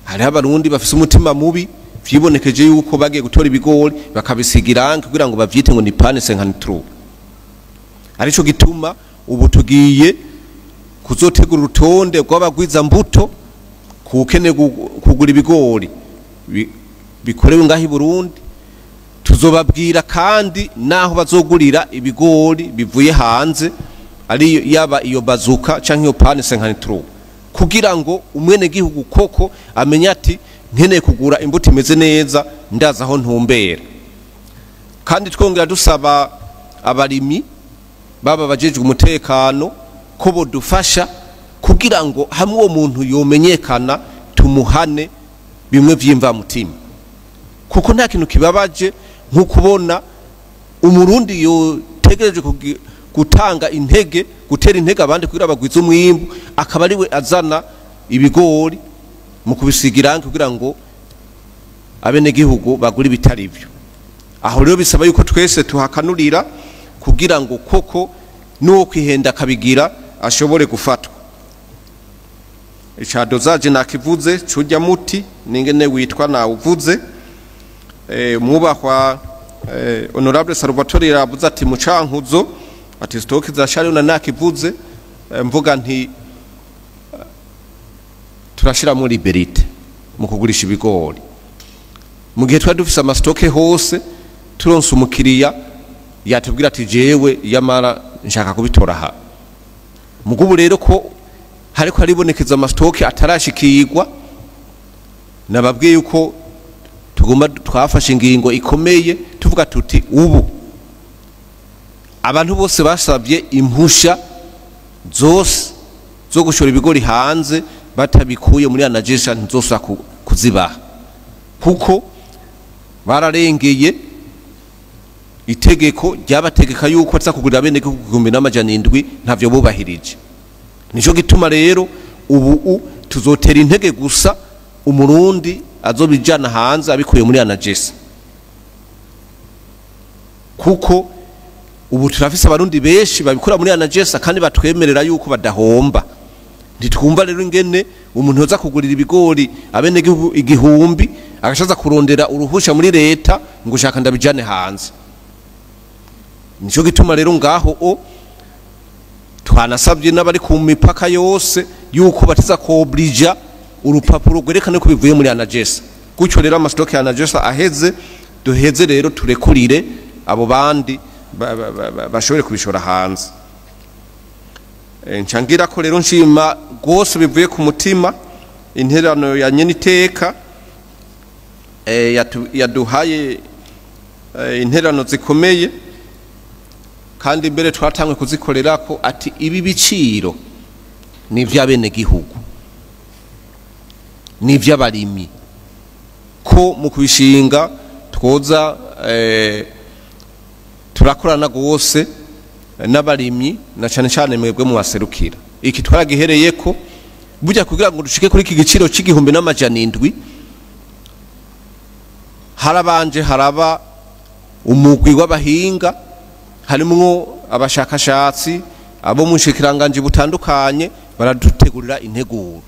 Hariho Abarundi bafise umutima mubi, vyibonekeje yuko bagiye gutora ibigori bakabisiga irangi kugira ngo bavyite ngo ni PAN 53. Arico gituma ubu tugiye kuzotegura urutonde rw'abagwiza mbuto kukeneye kugura ibigori bikorewe ngaho i Burundi. Tuzobabwira kandi naho bazogurira ibigori bivuye hanze, ari yaba iyo Bazooka canke iyo PAN 53, kugira ngo umwene gihugu koko amenye ati nkeneye kugura imbuto imeze neza, ndaza aho ntumbera. Kandi twongera dusaba abarimi baba bajejwe umutekano ko bodufasha kugira ngo hamwe uwo muntu yomenyekana tumuhane bimwe vy'imvamutima, kuko nta kintu kibabaje nko kubona Umurundi yotegereje gutanga intege, gutera intege abandi kugira bagwize umwimbu, akaba ariwe azana ibigori mu kubisiga irangi kugira ngo abenegihugu bagure ibitari byo. Aho rero bisaba yuko twese tuhakanurira kugira ngo koko n'uwo kwihenda akabigira ashobore gufatwa. Ica dosage nakivuze, curya muti ningene witwa nawuvuze. Mwubahwa Honorable Salvatore yavuze ati mu Cankuzo ati stock za shari na nakivuze. Mvuga nti turashira muri liberté mu kugurisha ibigori. Mu gihe twari dufise ama stock hose, turonse umukiriya yatubwira ati jewe yamara nshaka kubitora aha. Mugubu rero ko hariko haribonekeza ama stock atarashikirwa, nababwiye yuko tugomba twafashe ingingo ikomeye tuvuga tuti ubu abantu bose basabye impusha zose zo gushora ibigori hanze batabikuye muri ANAGESSA ntizosubira kuzibaha, kuko bararengeye itegeko ryabategeka yuko aza kugurira bene 1700, ntavyo bubahirije. Nico gituma rero ubu tuzotera intege gusa Umurundi azobijana hanze abikuye muri ANAGESSA, kuko ubu turafise Abarundi benshi babikura muri ANAGESSA kandi batwemerera yuko badahomba. Ntitwumva rero ingene umuntu yoza kugurira ibigori abenegihugu 1000 agashaza kurondera uruhusha muri leta ngo ushaka ndabijane hanze. Nico gituma rero ngaho o twanasabye n'abari ku mipaka yose yuko bateza kobrija urupapuro rwerekana ko bivuye muri ANAGESSA. Gutyo rero ama stock ya ANAGESSA aheze, duheze rero turekurire abo bandi bashobore kubishora hanze. Ncangira ko rero nshima rwose bivuye ku mutima interano ya nyeniteka yaduhaye interano zikomeye, kandi mbere twatangwe kuzikorera ko ati ibi biciro ni ivy'abenegihugu, ni ivy'abarimyi, ko mu kubishinga twoza turakorana rwose n'abarimyi na cane cane mwebwe mu baserukira. Iki twaragihereye ko Burya kugira ngo dushike kuri iki giciro c'1700, harabanje haraba umugwi w'abahinga, harimwo abashakashatsi abo mu bushikiranganji butandukanye, baradutegurira integuro.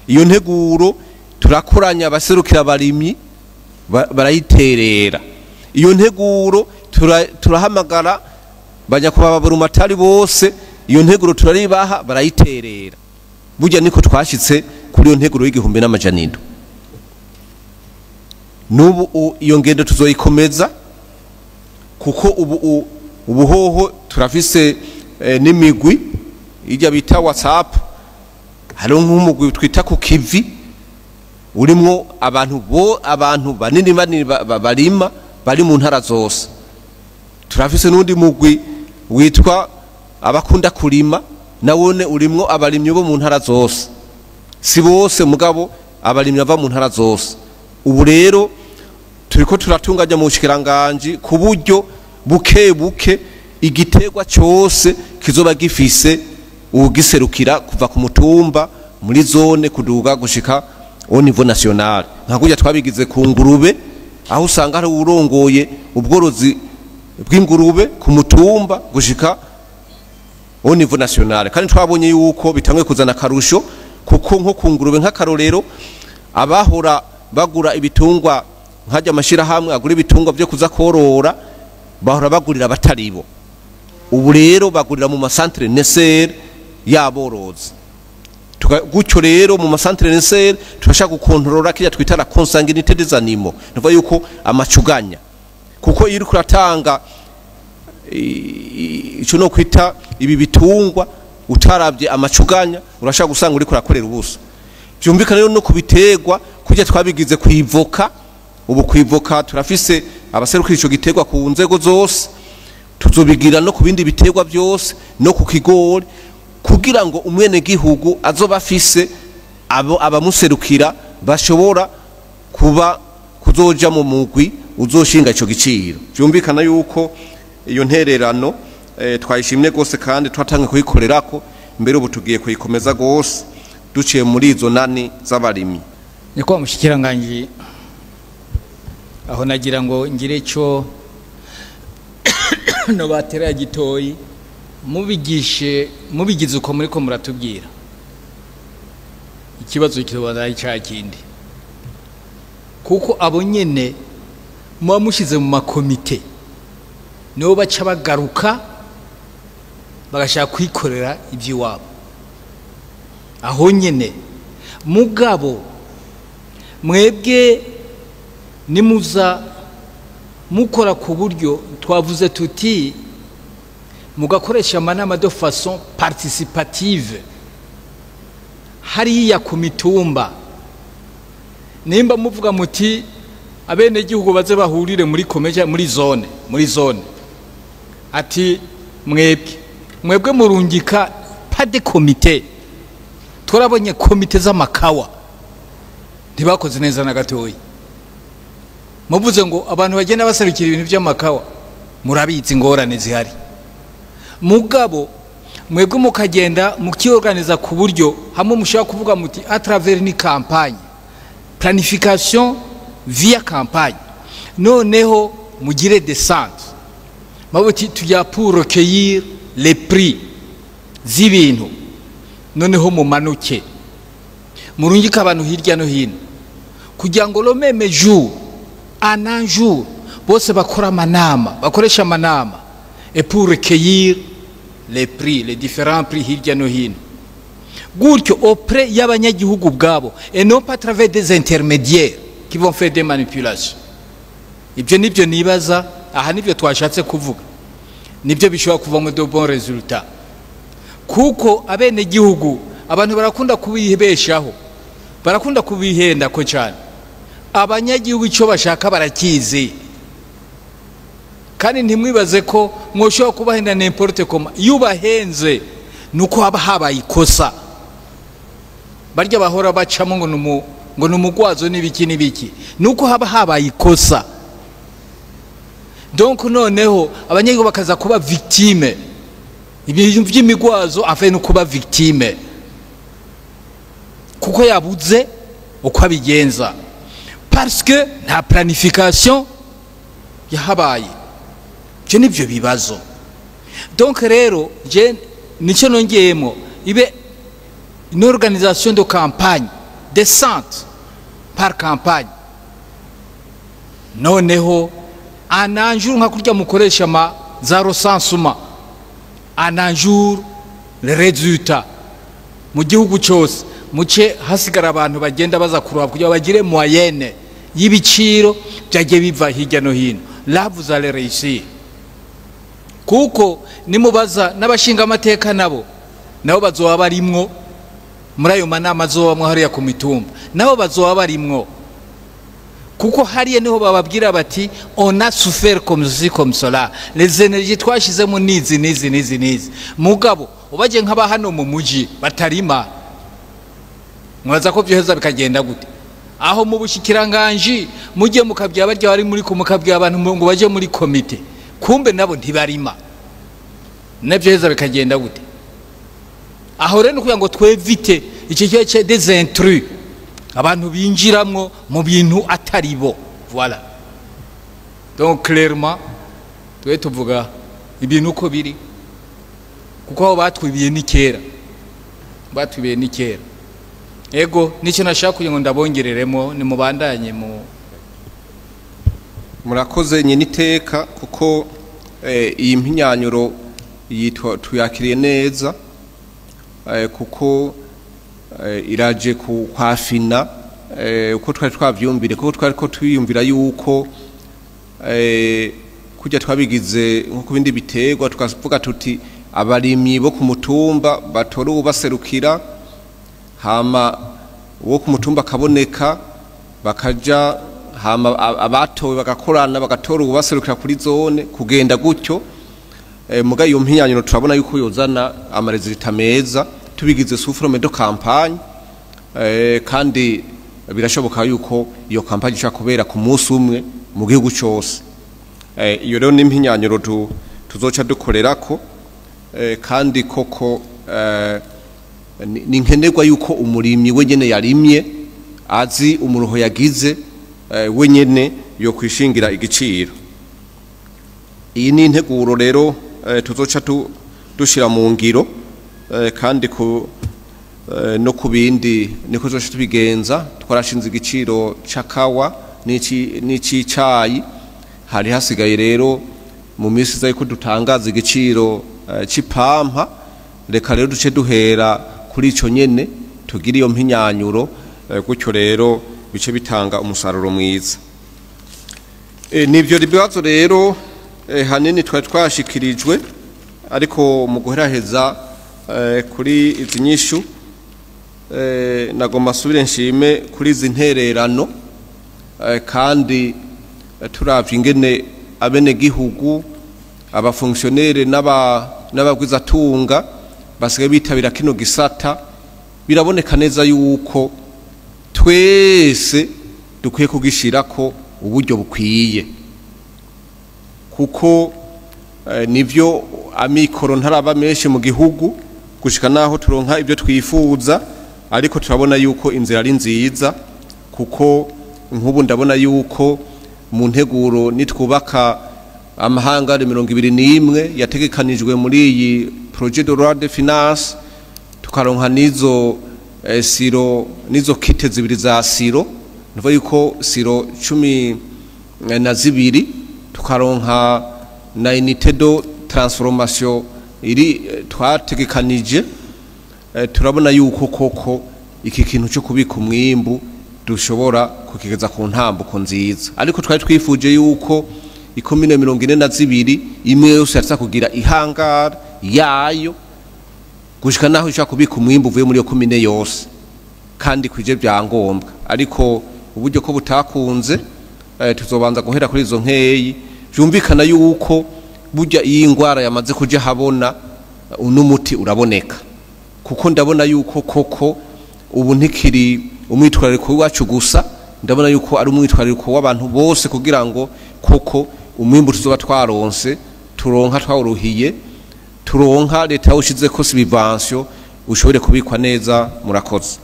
Iyo nteguro turakoranya abaserukira abarimyi, barayiterera. Iyo nteguro turahamagara banyakubahwa burumatari bose, iyo nteguro turaribaha, barayiterera. Burya niko twashitse kuri iyo nteguro y'1700. N'ubu iyo ngendo tuzoyikomeza, kuko ubu ubuhoho turafise n'imigwi ijya bita WhatsApp. Hariho nk'umugwi twita ku kivi, urimwo abantu bo abantu banini banini barima bari mu ntara zose. Turafise n'undi mugwi witwa abakunda kurima, nawone urimwo abarimyi bo mu ntara zose, si bose mugabo abarimyi bava mu ntara zose. Ubu rero turiko turatunganya mu bushikiranganji ku buryo buke buke igiterwa cyose kizoba gifise ugiserukira, kuva ku mutumba, muri zone, kuduga gushika au niveau national, nka kurya twabigize ku ngurube, aho usanga hari urongoye ubworozi bw'ingurube ku mutumba gushika au niveau national. Kandi twabonye yuko bitangwe kuzana karusho, kuko nko ku ngurube nk'akarorero, abahora bagura ibitungwa nkajya amashirahamwe agura ibitungwa byo kuza korora, bahora bagurira abataribo. Ubu rero bagurira mu masantere nesere y'aborozi. Gutyo rero mu masantere nesere turashaka gukontorora kirya twita la consanguinité des animaux, nuvuga yuko amacuganya, kuko iyo uriko uratanga ico no kwita ibi bitungwa utarabye amacuganya, urashaka gusanga uriko urakorera ubusa. Byumvikana rero no kubiterwa, kurya twabigize kwivoka. Ubu kwivoka turafise abaserukira ico giterwa ku nzego zose. Tuzobigira no ku bindi biterwa byose, no ku kigori, kugira ngo umwene gihugu azoba afise abo abamuserukira bashobora kuba kuzoja mu mugwi uzoshinga ico giciro. Byumvikana yuko iyo ntererano twayishimye gose, kandi twatangiye kuyikorerako mbere. Ubu tugiye kuyikomeza gose duciye muri izo nani z'abarimyi. Nyakubahwa mushikiranganji, aho nagira ngo ngire ico no batera gitoyi. Mubigishe, mubigize uko muriko muratubwira, ikibazo kizoba cya kindi, kuko abo nyene muba mushize mu makomite nibo baca bagaruka bagashaka kwikorera iby'iwabo aho nyene. Mugabo mwebwe nimuza mukora ku buryo twavuze tuti mugakoresha amanama de façon participative hariya ku mitumba, nimba muvuga muti abenegihugu baze bahurire muri komeja, muri zone, ati mwebwe murungika pas de comité. Turabonye komite z'amakawa ntibakoze neza na gatoyi. Muvuze ngo abantu bagenda baserukira ibintu by'amakawa, murabizi ingorane zihari. Mugabo mwebwe mukagenda mukiorganiza ku buryo hamwe mushobora kuvuga muti à travers ni campagne, planification via campagne, noneho mugire descente, mabuti tujya pour recueillir les prix z'ibintu, noneho mumanuke murungike abantu hirya no hino, kugira ngo le même jour, en un jour, bose bakora amanama, bakoresha amanama et pour recueillir les prix, les différents prix hirya no hino gutyo, auprès y'abanyagihugu ubwabo et non pas à travers des intermédiaires qui vont faire des manipulations. Ibyo nibyo nibaza aha, nibyo twashatse kuvuga, nibyo bishobora kuvamo de bons résultats, kuko abenegihugu, abantu barakunda kubibeshaho, barakunda kubihenda ko cyane. Abanyagihugu icyo bashaka barakizi, kandi ntimwibaze ko mwoshobora kubahenda n'importe comment. Iyo ubahenze nuko haba habaye ikosa, barya bahora bacamo ngo ni umugwazo n'ibiki n'ibiki, nuko haba habaye ikosa. Donc noneho abanyagihugu bakaza kuba victime, ibintu by'imigwazo afe no kuba victime. Kuko yabuze uko abigenza, parce que nta planification yahabaye. Ibyo nibyo bibazo. Donc rero je nicyo nongeyemo, ibe une organisation de campagne décente par campagne. Noneho en un jour, nka kurya mukoresha ma za recensement, en un jour le résultat mu gihugu cyose, muce hasigara abantu bagenda baza kuraba kugira bagire moyenne y'ibiciro byagiye biva hirya no hino. Là, vous allez réussir, kuko nimubaza n'abashinga amateka, nabo bazoba barimwo muri ayo manama azobamwo hariya ku mitumba, nabo bazoba barimwo, kuko hariya niho bababwira bati: "On a souffert comme ceci, comme cela, les énergies twashizemo nizi, nizi, nizi, nizi." Mugabo ubaje nk'aba hano mu muji batarima, mwaza ko byoheza bikagenda gute? Aho mu bushikiranganji mujye mukabwira barya bari muri ko, mukabwira abantu ngo baje muri komite, kumbe nabo ntibarima, nabyo heza bikagenda gute? Aho rero kugira ngo twevite icyo kibazo cya des intrus, abantu binjiramwo mu bintu atari bo. Voilà, donc clairement twe tuvuga ibintu uko biri, kuko aho batwibiye ni kera, batwibiye ni kera. Ego, nicyo nashaka kugira ngo ndabongereremo, nimubandanye mu Murakoze nyine iteka, kuko iyi mpinyanyuro yitwa tuyakiriye neza, kuko iraje ku kwafina uko twari twavyumvire, kuko twari ko twiyumvira yuko kujya twabigize nko ku bindi biterwa, tukavuga tuti abarimyi bo ku mutumba batora ubaserukira, hama uwo ku mutumba akaboneka, bakaja hama abatowe bagakorana, bagatora ubaserukira kuri zone, kugenda gutyo. Muga iyo mpinyanyuro turabona yuko yozana ama résultats meza tubigize sous forme de campagne, kandi birashoboka yuko iyo campagne ishobora kubera ku munsi umwe mu gihugu cyose. Iyo rero ni impinyanyuro tuzoca dukorerako, kandi koko ni nkenerwa yuko umurimyi wenyene yarimye azi umuruho yagize, wenyene yo kwishingira igiciro. Iyi ni integuro rero tuzoca dushira mu ngiro, kandi ku no ku bindi niko tuzoca tubigenza. Twarashinze igiciro c'akawa n'icicayi, hari hasigaye rero mu minsi iza yuko dutangaza igiciro c'ipampa. Reka rero duce duhera kuri ico nyene, tugire iyo mpinyanyuro, gutyo rero bice bitanga umusaruro mwiza. Nivyo bibazo rero hanini twari twashikirijwe, ariko mu guheraheza kuri izi nyishu, nagomba asubire nshime kuri izi ntererano, kandi turavye ingene abenegihugu, aba fonctionnaires n'abagwizatunga basigaye bitabira kino gisata, biraboneka neza yuko twese dukwiye kugishirako uburyo bukwiye, kuko nivyo amikoro ntaraba menshi mu gihugu gushika naho turonka ibyo twifuza, ariko turabona yuko inzira ari nziza, kuko nk'ubu ndabona yuko mu nteguro nitwubaka amahangare 21 yategekanijwe muri iyi projet de loi de finance, tukaronka nizo silo, nizo kits zibiri za silo, nuvuga yuko silo 12, tukaronka na unité de transformation iri twategekanije, turabona yuko koko iki kintu cyo kubika umwimbu dushobora kukigeza ku ntambuko nziza. Ariko twari twifuje yuko ikomine 42 imwe yose yatsa kugira ihangara yayo, gushika naho ishaka kubika umwimbu uvuye muri iyo komine yose kandi kwije byangombwa, ariko uburyo ko butakunze, tuzobanza guhera kuri izo nkeyi. Byumvikana yuko burya iyi ngwara yamaze kuja habona, uno muti uraboneka, kuko ndabona yuko koko ubu ntikiri umwitwarariko wacu gusa, ndabona yuko ari umwitwarariko w'abantu bose, kugira ngo koko umwimbu tuzoba twaronse, turonka twawuruhiye, turonka leta yawushize ko subvention, ushobore kubikwa neza. Murakoze.